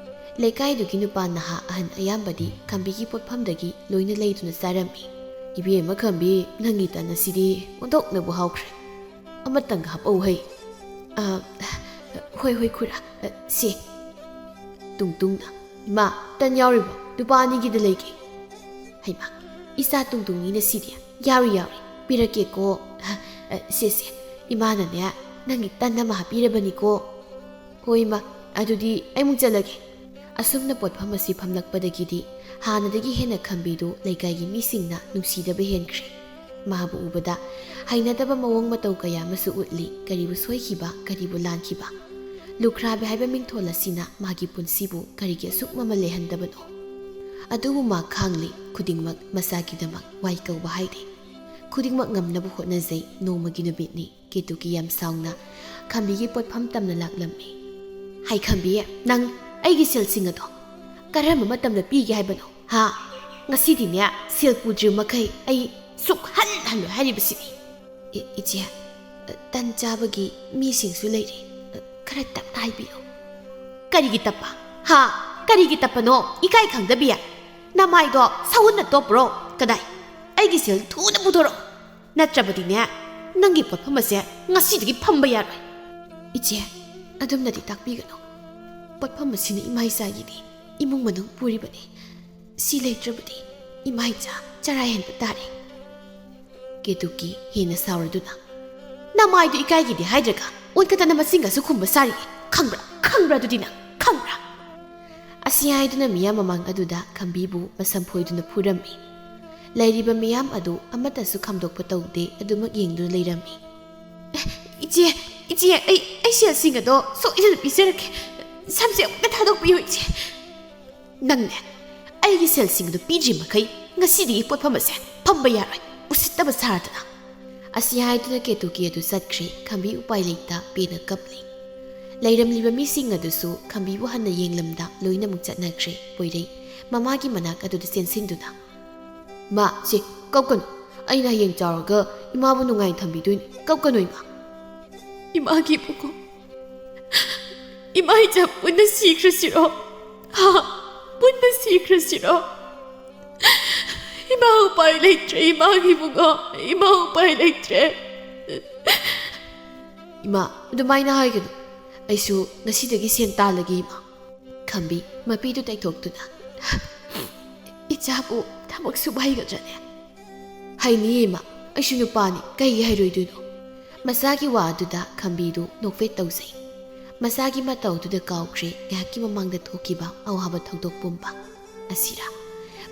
ꯂꯩꯀꯥꯏꯗꯨꯒꯤ ꯅꯨꯄꯥ ꯅꯍꯥ ꯑꯍꯟ ꯑꯌꯥꯝꯕꯗꯤ ꯈꯝꯕꯤꯒꯤ ꯄꯣꯠꯐꯝꯗꯒꯤ ꯂꯣꯏꯅ ꯂꯩꯗꯨꯅ ꯆꯥꯔꯝꯃꯤ꯫ "ꯏꯕꯦꯝꯃ ꯈꯝꯕꯤ, ꯅꯪꯒꯤ ꯇꯟ ꯑꯁꯤꯗꯤ ꯑꯣꯟꯊꯣꯛꯅꯕꯨ ꯍꯥꯎꯈ꯭ꯔꯦ꯫ ꯑꯃꯇꯪꯒ ꯍꯥꯞꯄꯛꯎ ꯍꯩ꯫" "ꯑ, ꯍꯣꯏ, ꯍꯣꯏ, ꯈꯨꯔꯥ꯫ ꯑ, ꯁꯦ꯫" ꯇꯨꯡꯇꯨꯡꯅ, "ꯏꯃꯥ, ꯇꯟ ꯌꯥꯎꯔꯤꯕꯣ? ꯂꯨꯄꯥ ꯑꯅꯤꯒꯤꯗ ꯂꯩꯒꯦ꯫" ꯍꯩꯃꯥ, ꯏꯆꯥ ꯇꯨꯡꯇꯨꯡꯅꯤꯅ ꯁꯤꯗꯤ꯫ "ꯌꯥꯎꯔꯤ, ꯌꯥꯎꯔꯤ꯫ ꯄꯤꯔꯛꯀꯦꯀꯣ꯫ ꯑ, ꯑ, ꯁꯦ, ꯁꯦ꯫ ꯏꯃꯥꯅꯅꯦ, ꯅꯪꯒꯤ ꯇꯟ ꯑꯃ ꯍꯥꯞꯄꯤꯔꯕꯅꯤꯀꯣ꯫" "ꯍꯣꯏ, ꯏꯃꯥ꯫ ꯑꯗꯨꯗꯤ ꯑꯩꯃꯨꯛ ꯆꯠꯂꯒꯦ꯫" ꯑꯁꯨꯝꯅ ꯄꯣꯠꯐꯝ ꯑꯁꯤ ꯐꯝꯂꯛꯄꯗꯒꯤꯗꯤ ꯍꯥꯟꯅꯗꯒꯤ ꯍꯦꯟꯅ ꯈꯝꯕꯤꯗꯨ ꯂꯩꯀꯥꯏꯒꯤ ꯃꯤꯁꯤꯡꯅ ꯅꯨꯡꯁꯤꯗꯕ ꯍꯦꯟꯈ꯭ꯔꯦ꯫ ꯃꯥꯕꯨ ꯎꯕꯗ ꯍꯩꯅꯗꯕ ꯃꯑꯣꯡ ꯃꯇꯧ ꯀꯌꯥ ꯑꯃꯁꯨ ꯎꯠꯂꯤ꯫ ꯀꯔꯤꯕꯨ ꯁꯣꯏꯈꯤꯕ, ꯀꯔꯤꯕꯨ ꯂꯥꯟꯈꯤꯕ? ꯂꯨꯈ꯭ꯔꯥꯕꯤ ꯍꯥꯏꯕ ꯃꯤꯡꯊꯣꯜ ꯑꯁꯤꯅ ꯃꯥꯒꯤ ꯄꯨꯟꯁꯤꯕꯨ ꯀꯔꯤꯒꯤ ꯑꯁꯨꯛ ꯃꯃꯜ ꯂꯩꯍꯟꯗꯕꯅꯣ? ꯑꯗꯨꯕꯨ ꯃꯥ ꯈꯥꯡꯂꯤ, ꯈꯨꯗꯤꯡꯃꯛ ꯃꯁꯥꯒꯤꯗꯃꯛ ꯋꯥꯏ ꯀꯧꯕ ꯍꯥꯏꯗꯦ꯫ ꯈꯨꯗꯤꯡꯃꯛ ꯉꯝꯅꯕ ꯍꯣꯠꯅꯖꯩ꯫ ꯅꯣꯡꯃꯒꯤ ꯅꯨꯃꯤꯠꯅꯤ꯫ ꯀꯦꯇꯨꯀꯤ ꯌꯥꯝ ꯁꯥꯎꯅ ꯈꯝꯕꯤꯒꯤ ꯄꯣꯠꯐꯝ ꯇꯝꯅ ꯂꯥꯛꯂꯝꯃꯤ꯫ "ꯍꯥꯏ ꯈꯝꯕꯤ, ꯅꯪ ꯑꯩꯒꯤ ꯁꯦꯜꯁꯤꯡ ꯑꯗꯣ ꯀꯔꯝꯕ ꯃꯇꯝꯗ ꯄꯤꯒꯦ ꯍꯥꯏꯕꯅꯣ? ꯍꯥ? ꯉꯁꯤꯗꯤꯅꯦ, ꯁꯦꯜ ꯄꯨꯗ꯭ꯔꯤꯕ ꯃꯈꯩ ꯑꯩ ꯁꯨꯛꯍꯟ ꯍꯜꯂꯣꯏ ꯍꯥꯏꯔꯤꯕꯁꯤꯅꯤ꯫" "ꯏ-, ꯏꯆꯦ, ꯇꯟ ꯆꯥꯕꯒꯤ ꯃꯤꯁꯤꯡꯁꯨ ꯂꯩꯔꯤ꯫ ꯈꯔ ꯇꯞꯅ ꯍꯥꯏꯕꯤꯌꯨ꯫" "ꯀꯔꯤꯒꯤ ꯇꯞꯄ? ꯍꯥ? ꯀꯔꯤꯒꯤ ꯇꯞꯄꯅꯣ? ꯏꯀꯥꯏ ꯈꯪꯗꯕꯤ꯫ ꯅꯃꯥꯏꯗꯣ ꯁꯎꯟꯅ ꯇꯣꯞꯄ꯭ꯔꯣ? ꯀꯗꯥꯏ? ꯑꯩꯒꯤ ꯁꯦꯜ ꯊꯨꯅ ꯄꯨꯊꯣꯔꯛꯑꯣ꯫ ꯅꯠꯇ꯭ꯔꯕꯗꯤꯅꯦ, ꯅꯪꯒꯤ ꯄꯣꯠꯐꯝ ꯑꯁꯦ ꯉꯁꯤꯗꯒꯤ ꯐꯝꯕ ꯌꯥꯔꯣꯏ꯫" "ꯏꯆꯦ, ꯑꯗꯨꯝꯅꯗꯤ ꯇꯥꯛꯄꯤꯒꯅꯨ꯫ ꯄꯣꯠꯐꯝ ꯑꯁꯤꯅ ꯏꯃꯥ ꯏꯆꯥꯒꯤꯅꯤ, ꯏꯃꯨꯡ ꯃꯅꯨꯡ ꯄꯨꯔꯤꯕꯅꯤ꯫ ꯁꯤ ꯂꯩꯇ꯭ꯔꯕꯗꯤ ꯏꯃꯥ ꯏꯆꯥ ꯆꯔꯥ ꯍꯦꯟꯕ ꯇꯥꯔꯦ꯫" ꯀꯦꯇꯨꯀꯤ ꯍꯦꯟꯅ ꯁꯥꯎꯔꯗꯨꯅ, "ꯅꯃꯥꯏꯗꯨ ꯏꯀꯥꯏꯒꯤꯗꯤ ꯍꯥꯏꯗ꯭ꯔꯒ ꯑꯣꯟꯈꯠꯇꯅ ꯃꯆꯤꯟꯒꯁꯨ ꯈꯨꯝꯕ ꯁꯥꯔꯤ꯫ ꯈꯪꯕ꯭ꯔꯥ? ꯈꯪꯕ꯭ꯔꯥ ꯑꯗꯨꯗꯤ ꯅꯪ? ꯈꯪꯕ꯭ꯔꯥ?" ꯑꯁꯤ ꯍꯥꯏꯗꯨꯅ ꯃꯤꯌꯥꯝ ꯃꯃꯥꯡ ꯑꯗꯨꯗ ꯈꯝꯕꯤꯕꯨ ꯃꯁꯝ ꯐꯣꯏꯗꯨꯅ ꯐꯨꯔꯝꯃꯤ꯫ ꯂꯩꯔꯤꯕ ꯃꯤꯌꯥꯝ ꯑꯗꯨ ꯑꯃꯠꯇꯁꯨ ꯈꯥꯝꯗꯣꯛꯄ ꯇꯧꯗꯦ, ꯑꯗꯨꯃꯛ ꯌꯦꯡꯗꯨꯅ ꯂꯩꯔꯝꯃꯤ꯫ "ꯏꯆꯦ, ꯏꯆꯦ, ꯑꯩ, ꯑꯩ ꯁꯦꯜꯁꯤꯡ ꯑꯗꯣ ꯁꯣꯏꯗꯅ ꯄꯤꯖꯔꯛꯀꯦ꯫ ꯁꯝꯁꯦ ꯑꯃꯨꯛꯇ ꯊꯥꯗꯣꯛꯄꯤꯌꯨ, ꯏꯆꯦ꯫" "ꯅꯪꯅꯦ, ꯑꯩꯒꯤ ꯁꯦꯜꯁꯤꯡ ꯑꯗꯨ ꯄꯤꯗ꯭ꯔꯤ ꯃꯈꯩ ꯉꯁꯤꯗꯒꯤ ꯄꯣꯠꯐꯝ ꯑꯁꯦ ꯐꯝꯕ ꯌꯥꯔꯣꯏ, ꯎꯁꯤꯠꯇꯕ ꯁꯥꯔꯗꯅ꯫" ꯑꯁꯤ ꯍꯥꯏꯗꯨꯅ ꯀꯦꯇꯨꯀꯤ ꯑꯗꯨ ꯆꯠꯈ꯭ꯔꯦ꯫ ꯈꯝꯕꯤ ꯎꯄꯥꯏ ꯂꯩꯇ ꯄꯦꯟꯅ ꯀꯞꯂꯤ꯫ ꯂꯩꯔꯝꯂꯤꯕ ꯃꯤꯁꯤꯡ ꯑꯗꯨꯁꯨ ꯈꯝꯕꯤꯕꯨ ꯍꯟꯅ ꯌꯦꯡꯂꯝꯗ ꯂꯣꯏꯅꯃꯛ ꯆꯠꯅꯈ꯭ꯔꯦ꯫ ꯄꯣꯏꯔꯩ ꯃꯃꯥꯒꯤ ꯃꯅꯥꯛ ꯑꯗꯨꯗ ꯆꯦꯟꯁꯤꯟꯗꯨꯅ, "ꯃꯥ, ꯁꯦ, ꯀꯞꯀꯅꯨ꯫ ꯑꯩꯅ ꯍꯌꯦꯡ ꯆꯥꯎꯔꯒ ꯏꯃꯥꯕꯨ ꯅꯨꯡꯉꯥꯏꯅ ꯊꯝꯕꯤꯗꯣꯏꯅꯤ꯫ ꯀꯞꯀꯅꯨ, ꯏꯃꯥ꯫" "ꯏꯃꯥꯒꯤ ꯏꯕꯨꯡꯉꯣ, ꯏꯃꯥ ꯏꯆꯥ ꯄꯨꯟꯅ ꯁꯤꯈ꯭ꯔꯁꯤꯔꯣ?" ꯍꯥ? ꯄꯨꯟꯅ ꯁꯤꯈ꯭ꯔꯁꯤꯔꯣ? ꯏꯃꯥ, ꯎꯄꯥꯏ ꯂꯩꯇ꯭ꯔꯦ, ꯏꯃꯥꯒꯤ ꯏꯕꯨꯡꯉꯣ, ꯏꯃꯥ, ꯎꯄꯥꯏ ꯂꯩꯇ꯭ꯔꯦ꯫ ꯏꯃꯥ, ꯑꯗꯨꯃꯥꯏꯅ ꯍꯥꯏꯒꯅꯨ꯫ ꯑꯩꯁꯨ ꯉꯁꯤꯗꯒꯤ ꯁꯦꯟ ꯇꯥꯜꯂꯒꯦ, ꯏꯃꯥ꯫ ꯈꯝꯕꯤ ꯃꯄꯤꯗꯨ ꯇꯩꯊꯣꯛꯇꯨꯅ, "ꯏꯆꯥꯕꯨ ꯊꯕꯛ ꯁꯨꯕ ꯍꯩꯒꯗ꯭ꯔꯅꯦ?" "ꯍꯩꯅꯤꯌꯦ, ꯏꯃꯥ, ꯑꯩꯁꯨ ꯅꯨꯄꯥꯅꯤ, ꯀꯩꯒꯤ ꯍꯩꯔꯣꯏꯗꯣꯏꯅꯣ?" ꯃꯆꯥꯒꯤ ꯋꯥ ꯑꯗꯨꯗ ꯈꯝꯕꯤꯗꯨ ꯅꯣꯛꯐꯦꯠ ꯇꯧꯖꯩ꯫ ꯃꯆꯥꯒꯤ ꯃꯇꯧꯗꯨꯗ ꯀꯥꯎꯈ꯭ꯔꯦ ꯉꯥꯏꯍꯥꯛꯀꯤ ꯃꯃꯥꯡꯗ ꯊꯣꯛꯈꯤꯕ ꯑꯋꯥꯕ ꯊꯧꯗꯣꯛ ꯄꯨꯝꯕ꯫ ꯑꯁꯤꯔꯥ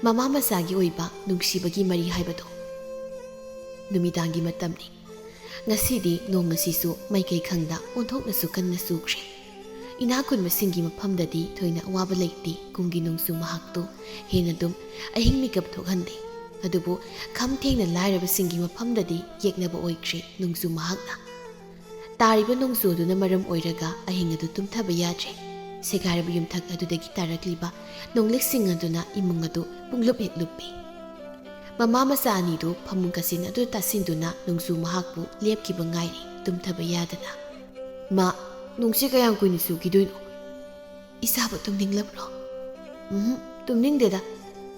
ꯃꯃꯥ ꯃꯆꯥꯒꯤ ꯑꯣꯏꯕ ꯅꯨꯡꯁꯤꯕꯒꯤ ꯃꯔꯤ ꯍꯥꯏꯕꯗꯣ? ꯅꯨꯃꯤꯗꯥꯡꯒꯤ ꯃꯇꯝꯅꯤ꯫ ꯉꯁꯤꯗꯤ ꯅꯣꯡ ꯑꯁꯤꯁꯨ ꯃꯥꯏꯀꯩ ꯈꯪꯗ ꯑꯣꯟꯊꯣꯛꯅꯁꯨ ꯀꯟꯅ ꯆꯨꯈ꯭ꯔꯦ꯫ ꯏꯅꯥꯛ ꯈꯨꯟꯕꯁꯤꯡꯒꯤ ꯃꯐꯝꯗꯗꯤ ꯊꯣꯏꯅ ꯑꯋꯥꯕ ꯂꯩꯇꯦ꯫ ꯀꯨꯝꯒꯤ ꯅꯣꯡꯖꯨ ꯃꯍꯥꯛꯇꯨ ꯍꯦꯟꯅ ꯑꯗꯨꯝ ꯑꯍꯤꯡ ꯃꯤꯀꯞ ꯊꯣꯛꯍꯟꯗꯦ꯫ ꯑꯗꯨꯕꯨ ꯈꯝ ꯊꯦꯡꯅ ꯂꯥꯏꯔꯕꯁꯤꯡꯒꯤ ꯃꯐꯝꯗꯗꯤ ꯌꯦꯛꯅꯕ ꯑꯣꯏꯈ꯭ꯔꯦ ꯅꯣꯡꯖꯨ ꯃꯍꯥꯛꯅ꯫ ꯇꯥꯔꯤꯕ ꯅꯣꯡꯖꯨ ꯑꯗꯨꯅ ꯃꯔꯝ ꯑꯣꯏꯔꯒ ꯑꯍꯤꯡ ꯑꯗꯨ ꯇꯨꯝꯊꯕ ꯌꯥꯗ꯭ꯔꯦ꯫ ꯁꯦꯒꯥꯏꯔꯕ ꯌꯨꯝꯊꯛ ꯑꯗꯨꯗꯒꯤ ꯇꯥꯔꯛꯂꯤꯕ ꯅꯣꯡꯂꯤꯛꯁꯤꯡ ꯑꯗꯨꯅ ꯏꯃꯨꯡ ꯑꯗꯨ ꯄꯨꯡꯂꯨꯞ ꯍꯦꯛ ꯂꯨꯞꯄꯤ꯫ ꯃꯃꯥ ꯃꯆꯥ ꯑꯅꯤꯗꯨ ꯐꯃꯨꯡ ꯀꯥꯆꯤꯟ ꯑꯗꯨ ꯇꯥꯁꯤꯟꯗꯨꯅ ꯅꯣꯡꯖꯨ ꯃꯍꯥꯛꯄꯨ ꯂꯦꯞꯈꯤꯕ ꯉꯥꯏꯔꯤ, ꯇꯨꯝꯊꯕ ꯌꯥꯗꯅ꯫ "ꯃꯥ, ꯅꯣꯡꯁꯤ ꯀꯌꯥꯝ ꯀꯨꯏꯅ ꯆꯨꯈꯤꯗꯣꯏꯅꯣ? ꯏꯆꯥꯕꯨ ꯇꯨꯝꯅꯤꯡꯂꯕ꯭ꯔꯣ?" "ꯎꯝ, ꯇꯨꯝꯅꯤꯡꯗꯦꯗ꯫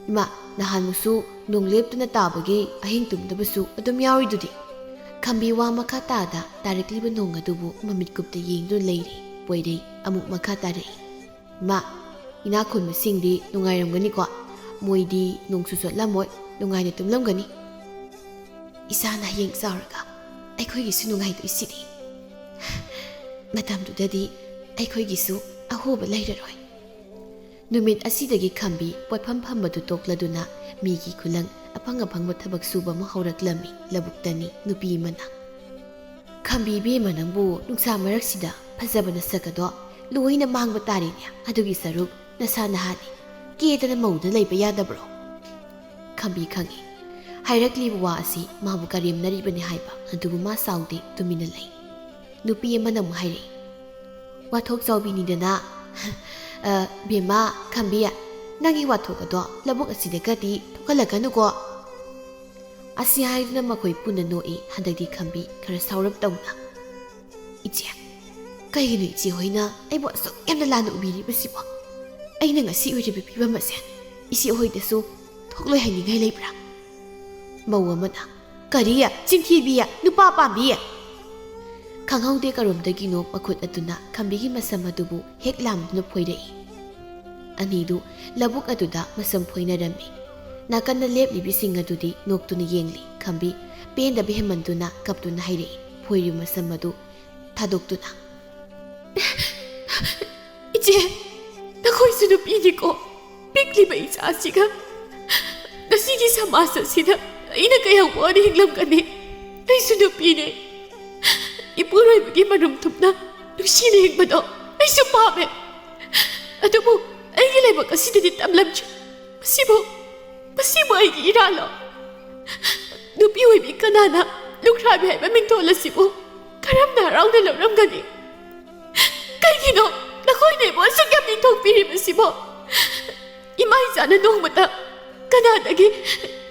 ꯏꯃꯥ, ꯅꯍꯥꯟꯃꯨꯛꯁꯨ ꯅꯣꯡ ꯂꯦꯞꯇꯅ ꯇꯥꯕꯒꯤ ꯑꯍꯤꯡ ꯇꯨꯝꯗꯕꯁꯨ ꯑꯗꯨꯝ ꯌꯥꯎꯔꯤꯗꯨꯗꯤ꯫" ꯈꯝꯕꯤ ꯋꯥ ꯃꯈꯥ ꯇꯥꯗ ꯇꯥꯔꯛꯂꯤꯕ ꯅꯣꯡ ꯑꯗꯨꯕꯨ ꯃꯃꯤꯠ ꯀꯨꯞꯇ ꯌꯦꯡꯗꯨꯅ ꯂꯩꯔꯤ꯫ ꯄꯣꯏꯔꯩ ꯑꯃꯨꯛ ꯃꯈꯥ ꯇꯥꯔꯛꯏ꯫ "ꯏꯃꯥ, ꯏꯅꯥꯛ ꯈꯨꯟꯕꯁꯤꯡꯗꯤ ꯅꯨꯡꯉꯥꯏꯔꯝꯒꯅꯤꯀꯣ? ꯃꯣꯏꯗꯤ ꯅꯣꯡꯁꯨ ꯆꯣꯠꯂꯝꯃꯣꯏ, ꯅꯨꯡꯉꯥꯏꯅ ꯇꯨꯝꯂꯝꯒꯅꯤ꯫" "ꯏꯆꯥꯅ ꯍꯌꯦꯡ ꯆꯥꯎꯔꯒ ꯑꯩꯈꯣꯏꯒꯤꯁꯨ ꯅꯨꯡꯉꯥꯏꯗꯣꯏꯁꯤꯗꯤ꯫ ꯃꯇꯝꯗꯨꯗꯗꯤ ꯑꯩꯈꯣꯏꯒꯤꯁꯨ ꯑꯍꯣꯕ ꯂꯩꯔꯔꯣꯏ꯫" ꯅꯨꯃꯤꯠ ꯑꯁꯤꯗꯒꯤ ꯈꯝꯕꯤ ꯄꯣꯠꯐꯝ ꯐꯝꯕꯗꯨ ꯇꯣꯛꯂꯗꯨꯅ ꯃꯤꯒꯤ ꯈꯨꯂꯪ ꯑꯐꯪ ꯑꯐꯪꯕ ꯊꯕꯛ ꯁꯨꯕ ꯑꯃ ꯍꯧꯔꯛꯂꯝꯃꯤ꯫ ꯂꯧꯕꯨꯛꯇꯅꯤ ꯅꯨꯄꯤ ꯑꯃꯅ꯫ "ꯈꯝꯕꯤ ꯏꯕꯦꯝꯃ, ꯅꯪꯕꯨ ꯅꯨꯡꯁꯥ ꯃꯔꯛꯁꯤꯗ ꯐꯖꯕ ꯅꯁꯛ ꯑꯗꯣ ꯂꯣꯏꯅ ꯃꯥꯡꯕ ꯇꯥꯔꯦꯅꯦ꯫ ꯑꯗꯨꯒꯤ ꯁꯔꯨꯛ ꯅꯁꯥ ꯅꯍꯥꯅꯤ, ꯀꯦꯗꯅ ꯃꯧꯗ ꯂꯩꯕ ꯌꯥꯗꯕ꯭ꯔꯣ?" ꯈꯝꯕꯤ ꯈꯪꯏ꯫ ꯍꯥꯏꯔꯛꯂꯤꯕ ꯋꯥ ꯑꯁꯤ ꯃꯥꯕꯨ ꯀꯔꯦꯝꯅꯔꯤꯕꯅꯤ ꯍꯥꯏꯕ, ꯑꯗꯨꯕꯨ ꯃꯥ ꯁꯥꯎꯗꯦ, ꯇꯨꯃꯤꯟꯅ ꯂꯩ꯫ ꯅꯨꯄꯤ ꯑꯃꯅ ꯑꯃꯨꯛ ꯍꯥꯏꯔꯛꯏ, "ꯋꯥꯊꯣꯛ ꯆꯥꯎꯕꯤꯅꯤꯗꯅ꯫" "ꯑ, ꯕꯦꯝꯃ, ꯈꯝꯕꯤ, ꯅꯪꯒꯤ ꯋꯥꯊꯣꯛ ꯑꯗꯣ ꯂꯧꯕꯨꯛ ꯑꯁꯤꯗꯒꯗꯤ ꯊꯣꯛꯍꯜꯂꯛꯀꯅꯨꯀꯣ꯫" ꯑꯁꯤ ꯍꯥꯏꯗꯨꯅ ꯃꯈꯣꯏ ꯄꯨꯟꯅ ꯅꯣꯛꯏ꯫ ꯍꯟꯗꯛꯇꯤ ꯈꯝꯕꯤ ꯈꯔ ꯁꯥꯎꯔꯞ ꯇꯧꯅ, "ꯏꯆꯦ, ꯀꯩꯒꯤꯅꯣ ꯏꯆꯦ ꯍꯣꯏꯅ ꯑꯩꯕꯨ ꯑꯁꯨꯛ ꯌꯥꯝꯅ ꯂꯥꯟꯅ ꯎꯕꯤꯔꯤꯕꯁꯤꯕꯣ? ꯑꯩꯅ ꯉꯁꯤ ꯑꯣꯏꯔꯤꯕ ꯐꯤꯕꯝ ꯑꯁꯦ ꯏꯆꯦ ꯍꯣꯏꯗꯁꯨ ꯊꯣꯛꯂꯣꯏ ꯍꯥꯏꯅꯤꯡꯉꯥꯏ ꯂꯩꯕ꯭ꯔꯥ? ꯃꯧ ꯑꯃꯅ, "ꯀꯔꯤ? ꯆꯤꯟꯊꯤꯕꯤ, ꯅꯨꯄꯥ ꯄꯥꯝꯕꯤ!" ꯈꯪꯍꯧꯗꯦ ꯀꯔꯣꯝꯗꯒꯤꯅꯣ ꯃꯈꯨꯠ ꯑꯗꯨꯅ ꯈꯝꯕꯤꯒꯤ ꯃꯁꯝ ꯑꯗꯨꯕꯨ ꯍꯦꯛ ꯂꯥꯝꯗꯨꯅ ꯐꯣꯏꯔꯛꯏ꯫ ꯑꯅꯤꯗꯨ ꯂꯧꯕꯨꯛ ꯑꯗꯨꯗ ꯃꯁꯝ ꯐꯣꯏꯅꯔꯝꯃꯤ꯫ ꯅꯥꯀꯟꯗ ꯂꯦꯞꯂꯤꯕꯤꯁꯤꯡ ꯑꯗꯨꯗꯤ ꯅꯣꯛꯇꯨꯅ ꯌꯦꯡꯂꯤ꯫ ꯈꯝꯕꯤ ꯄꯦꯟꯗꯕ ꯍꯦꯟꯃꯟꯗꯨꯅ ꯀꯞꯇꯨꯅ ꯍꯥꯏꯔꯛꯏ, ꯐꯣꯏꯔꯤꯕ ꯃꯁꯝ ꯑꯗꯨ ꯊꯥꯗꯣꯛꯇꯨꯅ꯫ "ꯏꯆꯦ, ꯅꯈꯣꯏꯁꯨ ꯅꯨꯄꯤꯅꯤꯀꯣ꯫ ꯄꯤꯛꯂꯤꯕ ꯏꯆꯥꯁꯤꯒ ꯉꯁꯤꯒꯤ ꯁꯃꯥꯖ ꯑꯁꯤꯗ ꯑꯩꯅ ꯀꯌꯥꯝ ꯋꯥꯅ ꯍꯤꯡꯂꯝꯒꯅꯤ? ꯑꯩꯁꯨ ꯅꯨꯄꯤꯅꯦ꯫ ꯏꯄꯨꯔꯣꯏꯕꯒꯤ ꯃꯔꯨꯝ ꯊꯨꯞꯅ ꯅꯨꯡꯁꯤꯅ ꯍꯤꯡꯕꯗꯣ ꯑꯩꯁꯨ ꯄꯥꯝꯃꯦ꯫ ꯑꯗꯨꯕꯨ ꯑꯩꯒꯤ ꯂꯥꯏꯕꯛ ꯑꯁꯤꯗꯗꯤ ꯇꯝꯂꯝꯗ꯭ꯔꯦ꯫ ꯃꯁꯤꯕꯨ, ꯃꯁꯤꯕꯨ ꯑꯩꯒꯤ ꯏꯔꯥꯜꯂꯣ? ꯅꯨꯄꯤ ꯑꯣꯏꯕꯤ ꯀꯅꯥꯅ ꯂꯨꯈ꯭ꯔꯥꯕꯤ ꯍꯥꯏꯕ ꯃꯤꯡꯊꯣꯜ ꯑꯁꯤꯕꯨ ꯀꯔꯝꯅ ꯍꯔꯥꯎꯅ ꯂꯧꯔꯝꯒꯅꯤ? ꯀꯩꯒꯤꯅꯣ ꯅꯈꯣꯏꯅ ꯑꯩꯕꯨ ꯑꯁꯨꯛ ꯌꯥꯝ ꯅꯤꯡꯊꯧꯄꯤꯔꯤꯕꯁꯤꯕꯣ? ꯏꯃꯥ ꯏꯆꯥꯅ ꯅꯣꯡꯃꯇ ꯀꯅꯥꯗꯒꯤ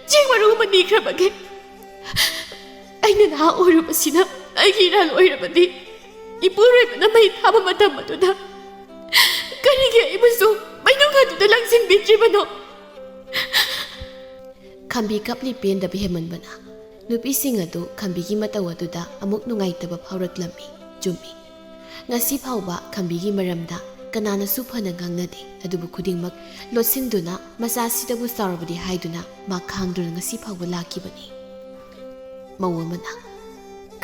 ꯆꯦꯡ ꯃꯔꯨ ꯑꯃ ꯅꯤꯈ꯭ꯔꯕꯒꯦ? ꯑꯩꯅ ꯅꯍꯥ ꯑꯣꯏꯔꯨꯕꯁꯤꯅ ꯑꯩꯒꯤ ꯏꯔꯥꯜ ꯑꯣꯏꯔꯕꯗꯤ, ꯏꯄꯨꯔꯣꯏꯕꯅ ꯃꯩ ꯊꯥꯕ ꯃꯇꯝ ꯑꯗꯨꯗ ꯀꯔꯤꯒꯤ ꯑꯩꯕꯨꯁꯨ ꯃꯩꯅꯨꯡ ꯑꯗꯨꯗ ꯂꯪꯁꯤꯟꯕꯤꯗ꯭ꯔꯤꯕꯅꯣ?" ꯈꯝꯕꯤ ꯀꯞꯂꯤ ꯄꯦꯟꯗꯕ ꯍꯦꯟꯃꯟꯕꯅ ꯅꯨꯄꯤꯁꯤꯡ ꯑꯗꯨ ꯈꯝꯕꯤꯒꯤ ꯃꯇꯧ ꯑꯗꯨꯗ ꯑꯃꯨꯛ ꯅꯨꯡꯉꯥꯏꯇꯕ ꯐꯥꯎꯔꯛꯂꯝꯃꯤ꯫ ꯆꯨꯝꯃꯤ, ꯉꯁꯤ ꯐꯥꯎꯕ ꯈꯝꯕꯤꯒꯤ ꯃꯔꯝꯗ ꯀꯅꯥꯅꯁꯨ ꯐꯅ ꯉꯥꯡꯅꯗꯦ꯫ ꯑꯗꯨꯕꯨ ꯈꯨꯗꯤꯡꯃꯛ ꯂꯣꯠꯁꯤꯟꯗꯨꯅ ꯃꯆꯥꯁꯤꯗꯕꯨ ꯆꯥꯎꯔꯕꯗꯤ ꯍꯥꯏꯗꯨꯅ ꯃꯥ ꯈꯥꯡꯗꯨꯅ ꯉꯁꯤ ꯐꯥꯎꯕ ꯂꯥꯛꯈꯤꯕꯅꯤ꯫ ꯃꯧ ꯑꯃꯅ,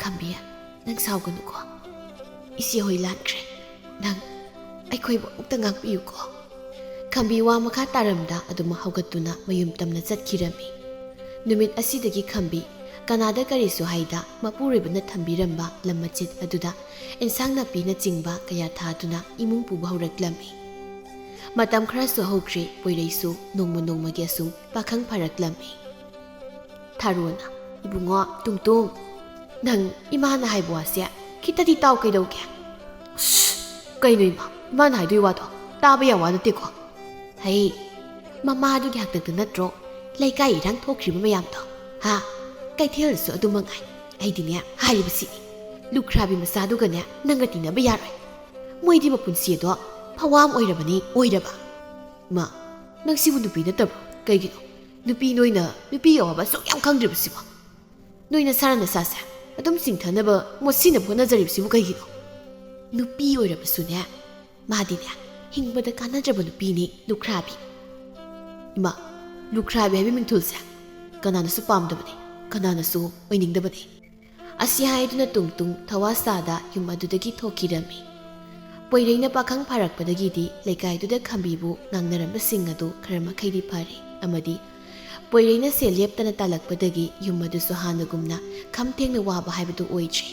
"ꯈꯝꯕꯤ, ꯅꯪ ꯁꯥꯎꯒꯅꯨꯀꯣ꯫ ꯏꯆꯦ ꯍꯣꯏ ꯂꯥꯟꯈ꯭ꯔꯦ꯫ ꯅꯪ ꯑꯩꯈꯣꯏꯕꯨ ꯑꯃꯨꯛꯇ ꯉꯥꯛꯄꯤꯌꯨꯀꯣ꯫" ꯈꯝꯕꯤ ꯋꯥ ꯃꯈꯥ ꯇꯥꯔꯝꯗ ꯑꯗꯨꯃꯛ ꯍꯧꯒꯠꯇꯨꯅ ꯃꯌꯨꯝ ꯇꯝꯅ ꯆꯠꯈꯤꯔꯝꯃꯤ꯫ ꯅꯨꯃꯤꯠ ꯑꯁꯤꯗꯒꯤ ꯈꯝꯕꯤ ꯀꯅꯥꯗ ꯀꯔꯤꯁꯨ ꯍꯥꯏꯗ ꯃꯄꯨꯔꯣꯏꯕꯅ ꯊꯝꯕꯤꯔꯝꯕ ꯂꯝ ꯃꯆꯦꯠ ꯑꯗꯨꯗ ꯏꯟꯁꯥꯡ ꯅꯥꯄꯤꯅꯆꯤꯡꯕ ꯀꯌꯥ ꯊꯥꯗꯨꯅ ꯏꯃꯨꯡ ꯄꯨꯕ ꯍꯧꯔꯛꯂꯝꯃꯤ꯫ ꯃꯇꯝ ꯈꯔꯁꯨ ꯍꯧꯈ꯭ꯔꯦ, ꯄꯣꯏꯔꯩꯁꯨ ꯅꯣꯡꯃ ꯅꯣꯡꯃꯒꯤ ꯑꯁꯨꯝ ꯄꯥꯈꯪ ꯐꯔꯛꯂꯝꯃꯤ꯫ ꯊꯥꯔꯣꯅ, "ꯏꯕꯨꯡꯉꯣ ꯇꯨꯡꯇꯨꯡ, ꯅꯪ ꯏꯃꯥꯅ ꯍꯥꯏꯕ ꯋꯥꯁꯦ ꯈꯤꯇꯗꯤ ꯇꯥꯎ ꯀꯩꯗꯧꯒꯦ?" "ꯑꯁ, ꯀꯩꯅꯣ ꯏꯃꯥ, ꯏꯃꯥꯅ ꯍꯥꯏꯗꯣꯏ ꯋꯥꯗꯣ ꯇꯥꯕ ꯌꯥꯝ ꯋꯥ ꯅꯠꯇꯦꯀꯣ?" "ꯍꯩ, ꯃꯃꯥꯗꯨꯒꯤ ꯍꯥꯛꯇꯛꯇ ꯅꯠꯇ꯭ꯔꯣ ꯂꯩꯀꯥꯏ ꯏꯔꯥꯡ ꯊꯣꯛꯈ꯭ꯔꯤꯕ ꯃꯌꯥꯝꯗꯣ? ꯍꯥ? ꯀꯩꯊꯦꯜꯗꯁꯨ ꯑꯗꯨ ꯃꯉꯥꯏ꯫ ꯑꯩꯗꯤꯅꯦ ꯍꯥꯏꯔꯤꯕꯁꯤꯅꯤ, ꯂꯨꯈ꯭ꯔꯥꯕꯤ ꯃꯆꯥꯗꯨꯒꯅꯦ ꯅꯪꯒ ꯇꯤꯟꯅꯕ ꯌꯥꯔꯣꯏ꯫ ꯃꯣꯏꯗꯤ ꯃꯄꯨꯟꯁꯤ ꯑꯗꯣ ꯐꯋꯥꯝ ꯑꯣꯏꯔꯕꯅꯤ, ꯑꯣꯏꯔꯕ꯫ ꯏꯃꯥ, ꯅꯪ ꯁꯤꯕꯨ ꯅꯨꯄꯤ ꯅꯠꯇꯕ꯭ꯔꯣ? ꯀꯩꯒꯤꯅꯣ ꯅꯨꯄꯤ ꯅꯣꯏꯅ ꯅꯨꯄꯤꯒꯤ ꯑꯋꯥꯕ ꯑꯁꯨꯛ ꯌꯥꯝ ꯈꯪꯗ꯭ꯔꯤꯕꯁꯤꯕꯣ? ꯅꯣꯏ ꯅꯁꯥꯅ ꯅꯁꯥꯁꯦ ꯑꯗꯨꯝ ꯆꯤꯡꯊꯅꯕ ꯃꯣꯠꯁꯤꯟꯅꯕ ꯍꯣꯠꯅꯖꯔꯤꯕꯁꯤꯕꯨ ꯀꯩꯒꯤꯅꯣ? ꯅꯨꯄꯤ ꯑꯣꯏꯔꯕꯁꯨꯅꯦ, ꯃꯥꯗꯤꯅꯦ, ꯍꯤꯡꯕꯗ ꯀꯥꯟꯅꯗ꯭ꯔꯕ ꯅꯨꯄꯤꯅꯤ, ꯂꯨꯈ꯭ꯔꯥꯕꯤ꯫ ꯏꯃꯥ, ꯂꯨꯈ꯭ꯔꯥꯕꯤ ꯍꯥꯏꯕ ꯃꯤꯡꯊꯣꯜꯁꯦ ꯀꯅꯥꯅꯁꯨ ꯄꯥꯝꯗꯕꯅꯤ, ꯀꯅꯥꯅꯁꯨ ꯑꯣꯏꯅꯤꯡꯗꯕꯅꯤ꯫ ꯑꯁꯤ ꯍꯥꯏꯗꯨꯅ ꯇꯨꯡꯇꯨꯡ ꯊꯋꯥ ꯁꯥꯗ ꯌꯨꯝ ꯑꯗꯨꯗꯒꯤ ꯊꯣꯛꯈꯤꯔꯝꯃꯤ꯫ ꯄꯣꯏꯔꯩꯅ ꯄꯥꯈꯪ ꯐꯥꯔꯛꯄꯗꯒꯤꯗꯤ ꯂꯩꯀꯥꯏꯗꯨꯗ ꯈꯝꯕꯤꯕꯨ ꯉꯥꯡꯅꯔꯝꯕꯁꯤꯡ ꯑꯗꯨ ꯈꯔ ꯃꯈꯩꯗꯤ ꯐꯔꯦ, ꯑꯃꯗꯤ ꯄꯣꯏꯔꯩꯅ ꯁꯦꯜ ꯂꯦꯞꯇꯅ ꯇꯥꯜꯂꯛꯄꯗꯒꯤ ꯌꯨꯝ ꯑꯗꯨꯁꯨ ꯍꯥꯟꯅꯒꯨꯝꯅ ꯈꯝ ꯊꯦꯡꯅ ꯋꯥꯕ ꯍꯥꯏꯕꯗꯨ ꯑꯣꯏꯗ꯭ꯔꯦ꯫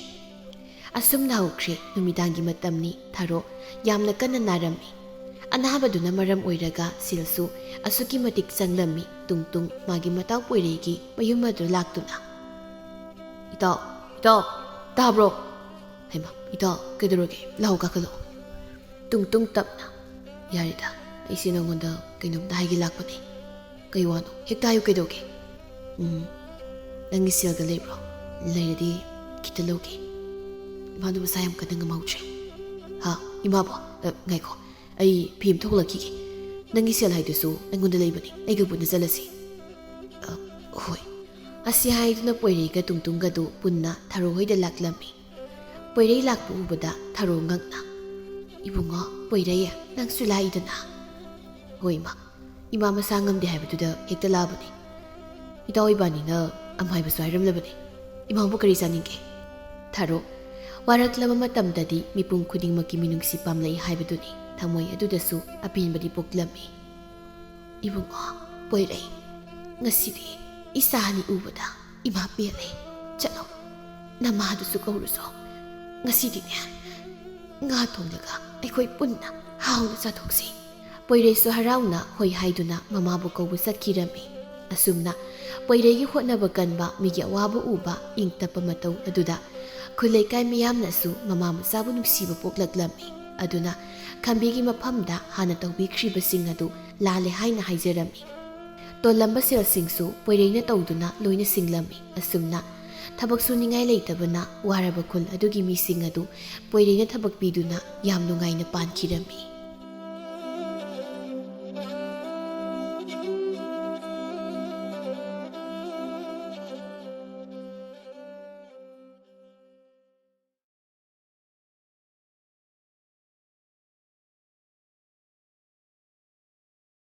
ꯑꯁꯨꯝꯅ ꯍꯧꯈ꯭ꯔꯦ ꯅꯨꯃꯤꯗꯥꯡꯒꯤ ꯃꯇꯝꯅꯤ꯫ ꯊꯥꯔꯣ ꯌꯥꯝꯅ ꯀꯟꯅ ꯅꯥꯔꯝꯃꯤ꯫ ꯑꯅꯥꯕꯗꯨꯅ ꯃꯔꯝ ꯑꯣꯏꯔꯒ ꯁꯦꯜꯁꯨ ꯑꯁꯨꯛꯀꯤ ꯃꯇꯤꯛ ꯆꯪꯂꯝꯃꯤ꯫ ꯇꯨꯡꯇꯨꯡ ꯃꯥꯒꯤ ꯃꯇꯥꯎ ꯄꯣꯏꯔꯩꯒꯤ ꯃꯌꯨꯝ ꯑꯗꯨ ꯂꯥꯛꯇꯨꯅ, "ꯏꯇꯥꯎ, ꯏꯇꯥꯎ, ꯇꯥꯕ꯭ꯔꯣ? ꯍꯩꯃꯥ, ꯏꯇꯥꯎ, ꯀꯩꯗꯧꯔꯒꯦ? ꯂꯥꯛꯑꯣ, ꯀꯥꯈꯠꯂꯛꯑꯣ꯫" ꯇꯨꯡꯇꯨꯡ ꯇꯞꯅ, "ꯌꯥꯔꯦꯗ, ꯑꯩꯁꯦ ꯅꯉꯣꯟꯗ ꯀꯩꯅꯣꯝꯇ ꯍꯥꯏꯒꯦ ꯂꯥꯛꯄꯅꯦ꯫" "ꯀꯩ ꯋꯥꯅꯣ? ꯍꯦꯛꯇ ꯍꯥꯏꯌꯨ, ꯀꯩꯗꯧꯒꯦ?" "ꯎꯝ, ꯅꯪꯒꯤ ꯁꯦꯜꯒ ꯂꯩꯕ꯭ꯔꯣ? ꯂꯩꯔꯗꯤ ꯈꯤꯇ ꯂꯧꯒꯦ꯫" ꯏꯃꯥꯗꯣ ꯃꯁꯥ ꯌꯥꯝ ꯀꯟꯅ ꯉꯝꯍꯧꯗ꯭ꯔꯦ꯫ "ꯍꯥ, ꯏꯃꯥꯕꯣ? ꯑ, ꯉꯥꯏꯈꯣ, ꯑꯩ ꯐꯤ ꯑꯃ ꯊꯣꯛꯂꯛꯈꯤꯒꯦ꯫ ꯅꯪꯒꯤ ꯁꯦꯜ ꯍꯥꯏꯗꯨꯁꯨ ꯑꯩꯉꯣꯟꯗ ꯂꯩꯕꯅꯤ, ꯑꯩꯒ ꯄꯨꯟꯅ ꯆꯠꯂꯁꯤ꯫" "ꯑ, ꯍꯣꯏ꯫" ꯑꯁꯤ ꯍꯥꯏꯗꯨꯅ ꯄꯣꯏꯔꯩꯒ ꯇꯨꯡꯇꯨꯡꯒꯗꯨ ꯄꯨꯟꯅ ꯊꯔꯣ ꯍꯣꯏꯗ ꯂꯥꯛꯂꯝꯃꯤ꯫ ꯄꯣꯏꯔꯩ ꯂꯥꯛꯄ ꯎꯕꯗ ꯊꯔꯣ ꯉꯛꯅ, "ꯏꯕꯨꯡꯉꯣ, ꯄꯣꯏꯔꯩ, ꯅꯪꯁꯨ ꯂꯥꯛꯏꯗꯅ?" "ꯍꯣꯏ, ꯏꯃꯥ꯫ ꯏꯃꯥ ꯃꯁꯥ ꯉꯝꯗꯦ ꯍꯥꯏꯕꯗꯨꯗ ꯍꯦꯛꯇ ꯂꯥꯛꯑꯕꯅꯤ꯫ ꯏꯇꯥꯎ ꯏꯕꯥꯅꯤꯅ ꯑꯃꯥꯏꯕꯁꯨ ꯍꯥꯏꯔꯝꯂꯕꯅꯤ꯫ ꯏꯃꯥꯕꯨ ꯀꯔꯤ ꯆꯥꯅꯤꯡꯒꯦ?" ꯊꯔꯣ ꯋꯥꯔꯛꯂꯕ ꯃꯇꯝꯗꯗꯤ ꯃꯤꯄꯨꯝ ꯈꯨꯗꯤꯡꯃꯛꯀꯤ ꯃꯤꯅꯨꯡꯁꯤ ꯄꯥꯝꯂꯛꯏ ꯍꯥꯏꯕꯗꯨꯅꯤ꯫ ꯊꯃꯣꯏ ꯑꯗꯨꯗꯁꯨ ꯑꯄꯦꯟꯕꯗꯤ ꯄꯣꯛꯂꯝꯃꯤ꯫ "ꯏꯕꯨꯡꯉꯣ, ꯄꯣꯏꯔꯩ, ꯉꯁꯤꯗꯤ ꯏꯆꯥ ꯑꯅꯤ ꯎꯕꯗ ꯏꯃꯥ ꯄꯦꯜꯂꯦ꯫ ꯆꯠꯂꯣ, ꯅꯃꯥꯗꯨꯁꯨ ꯀꯧꯔꯨꯆꯣ꯫ ꯉꯁꯤꯗꯤꯅꯦ, ꯉꯥ ꯊꯣꯡꯂꯒ ꯑꯩꯈꯣꯏ ꯄꯨꯟꯅ ꯍꯥꯎꯅ ꯆꯥꯊꯣꯛꯁꯤ꯫" ꯄꯣꯏꯔꯩꯁꯨ ꯍꯔꯥꯎꯅ ꯍꯣꯏ ꯍꯥꯏꯗꯨꯅ ꯃꯃꯥꯕꯨ ꯀꯧꯕ ꯆꯠꯈꯤꯔꯝꯃꯤ꯫ ꯑꯁꯨꯝꯅ ꯄꯣꯏꯔꯩꯒꯤ ꯍꯣꯠꯅꯕ ꯀꯟꯕ, ꯃꯤꯒꯤ ꯑꯋꯥꯕ ꯎꯕ, ꯏꯪ ꯇꯞꯄ ꯃꯇꯧ ꯑꯗꯨꯗ ꯈꯨꯜ ꯂꯩꯀꯥꯏ ꯃꯤꯌꯥꯝꯅꯁꯨ ꯃꯃꯥ ꯃꯆꯥꯕꯨ ꯅꯨꯡꯁꯤꯕ ꯄꯣꯛꯂꯛꯂꯝꯃꯤ꯫ ꯑꯗꯨꯅ ꯈꯝꯕꯤꯒꯤ ꯃꯐꯝꯗ ꯍꯥꯟꯅ ꯇꯧꯕꯤꯈ꯭ꯔꯤꯕꯁꯤꯡ ꯑꯗꯨ ꯂꯥꯜꯂꯦ ꯍꯥꯏꯅ ꯍꯥꯏꯖꯔꯝꯃꯤ꯫ ꯇꯣꯜꯂꯝꯕ ꯁꯦꯜꯁꯤꯡꯁꯨ ꯄꯣꯏꯔꯩꯅ ꯇꯧꯗꯨꯅ ꯂꯣꯏꯅ ꯁꯤꯡꯂꯝꯃꯤ꯫ ꯑꯁꯨꯝꯅ ꯊꯕꯛ ꯁꯨꯅꯤꯡꯉꯥꯏ ꯂꯩꯇꯕꯅ ꯋꯥꯔꯕ ꯈꯨꯜ ꯑꯗꯨꯒꯤ ꯃꯤꯁꯤꯡ ꯑꯗꯨ ꯄꯣꯏꯔꯩꯅ ꯊꯕꯛ ꯄꯤꯗꯨꯅ ꯌꯥꯝ ꯅꯨꯡꯉꯥꯏꯅ ꯄꯥꯟꯈꯤꯔꯝꯃꯤ꯫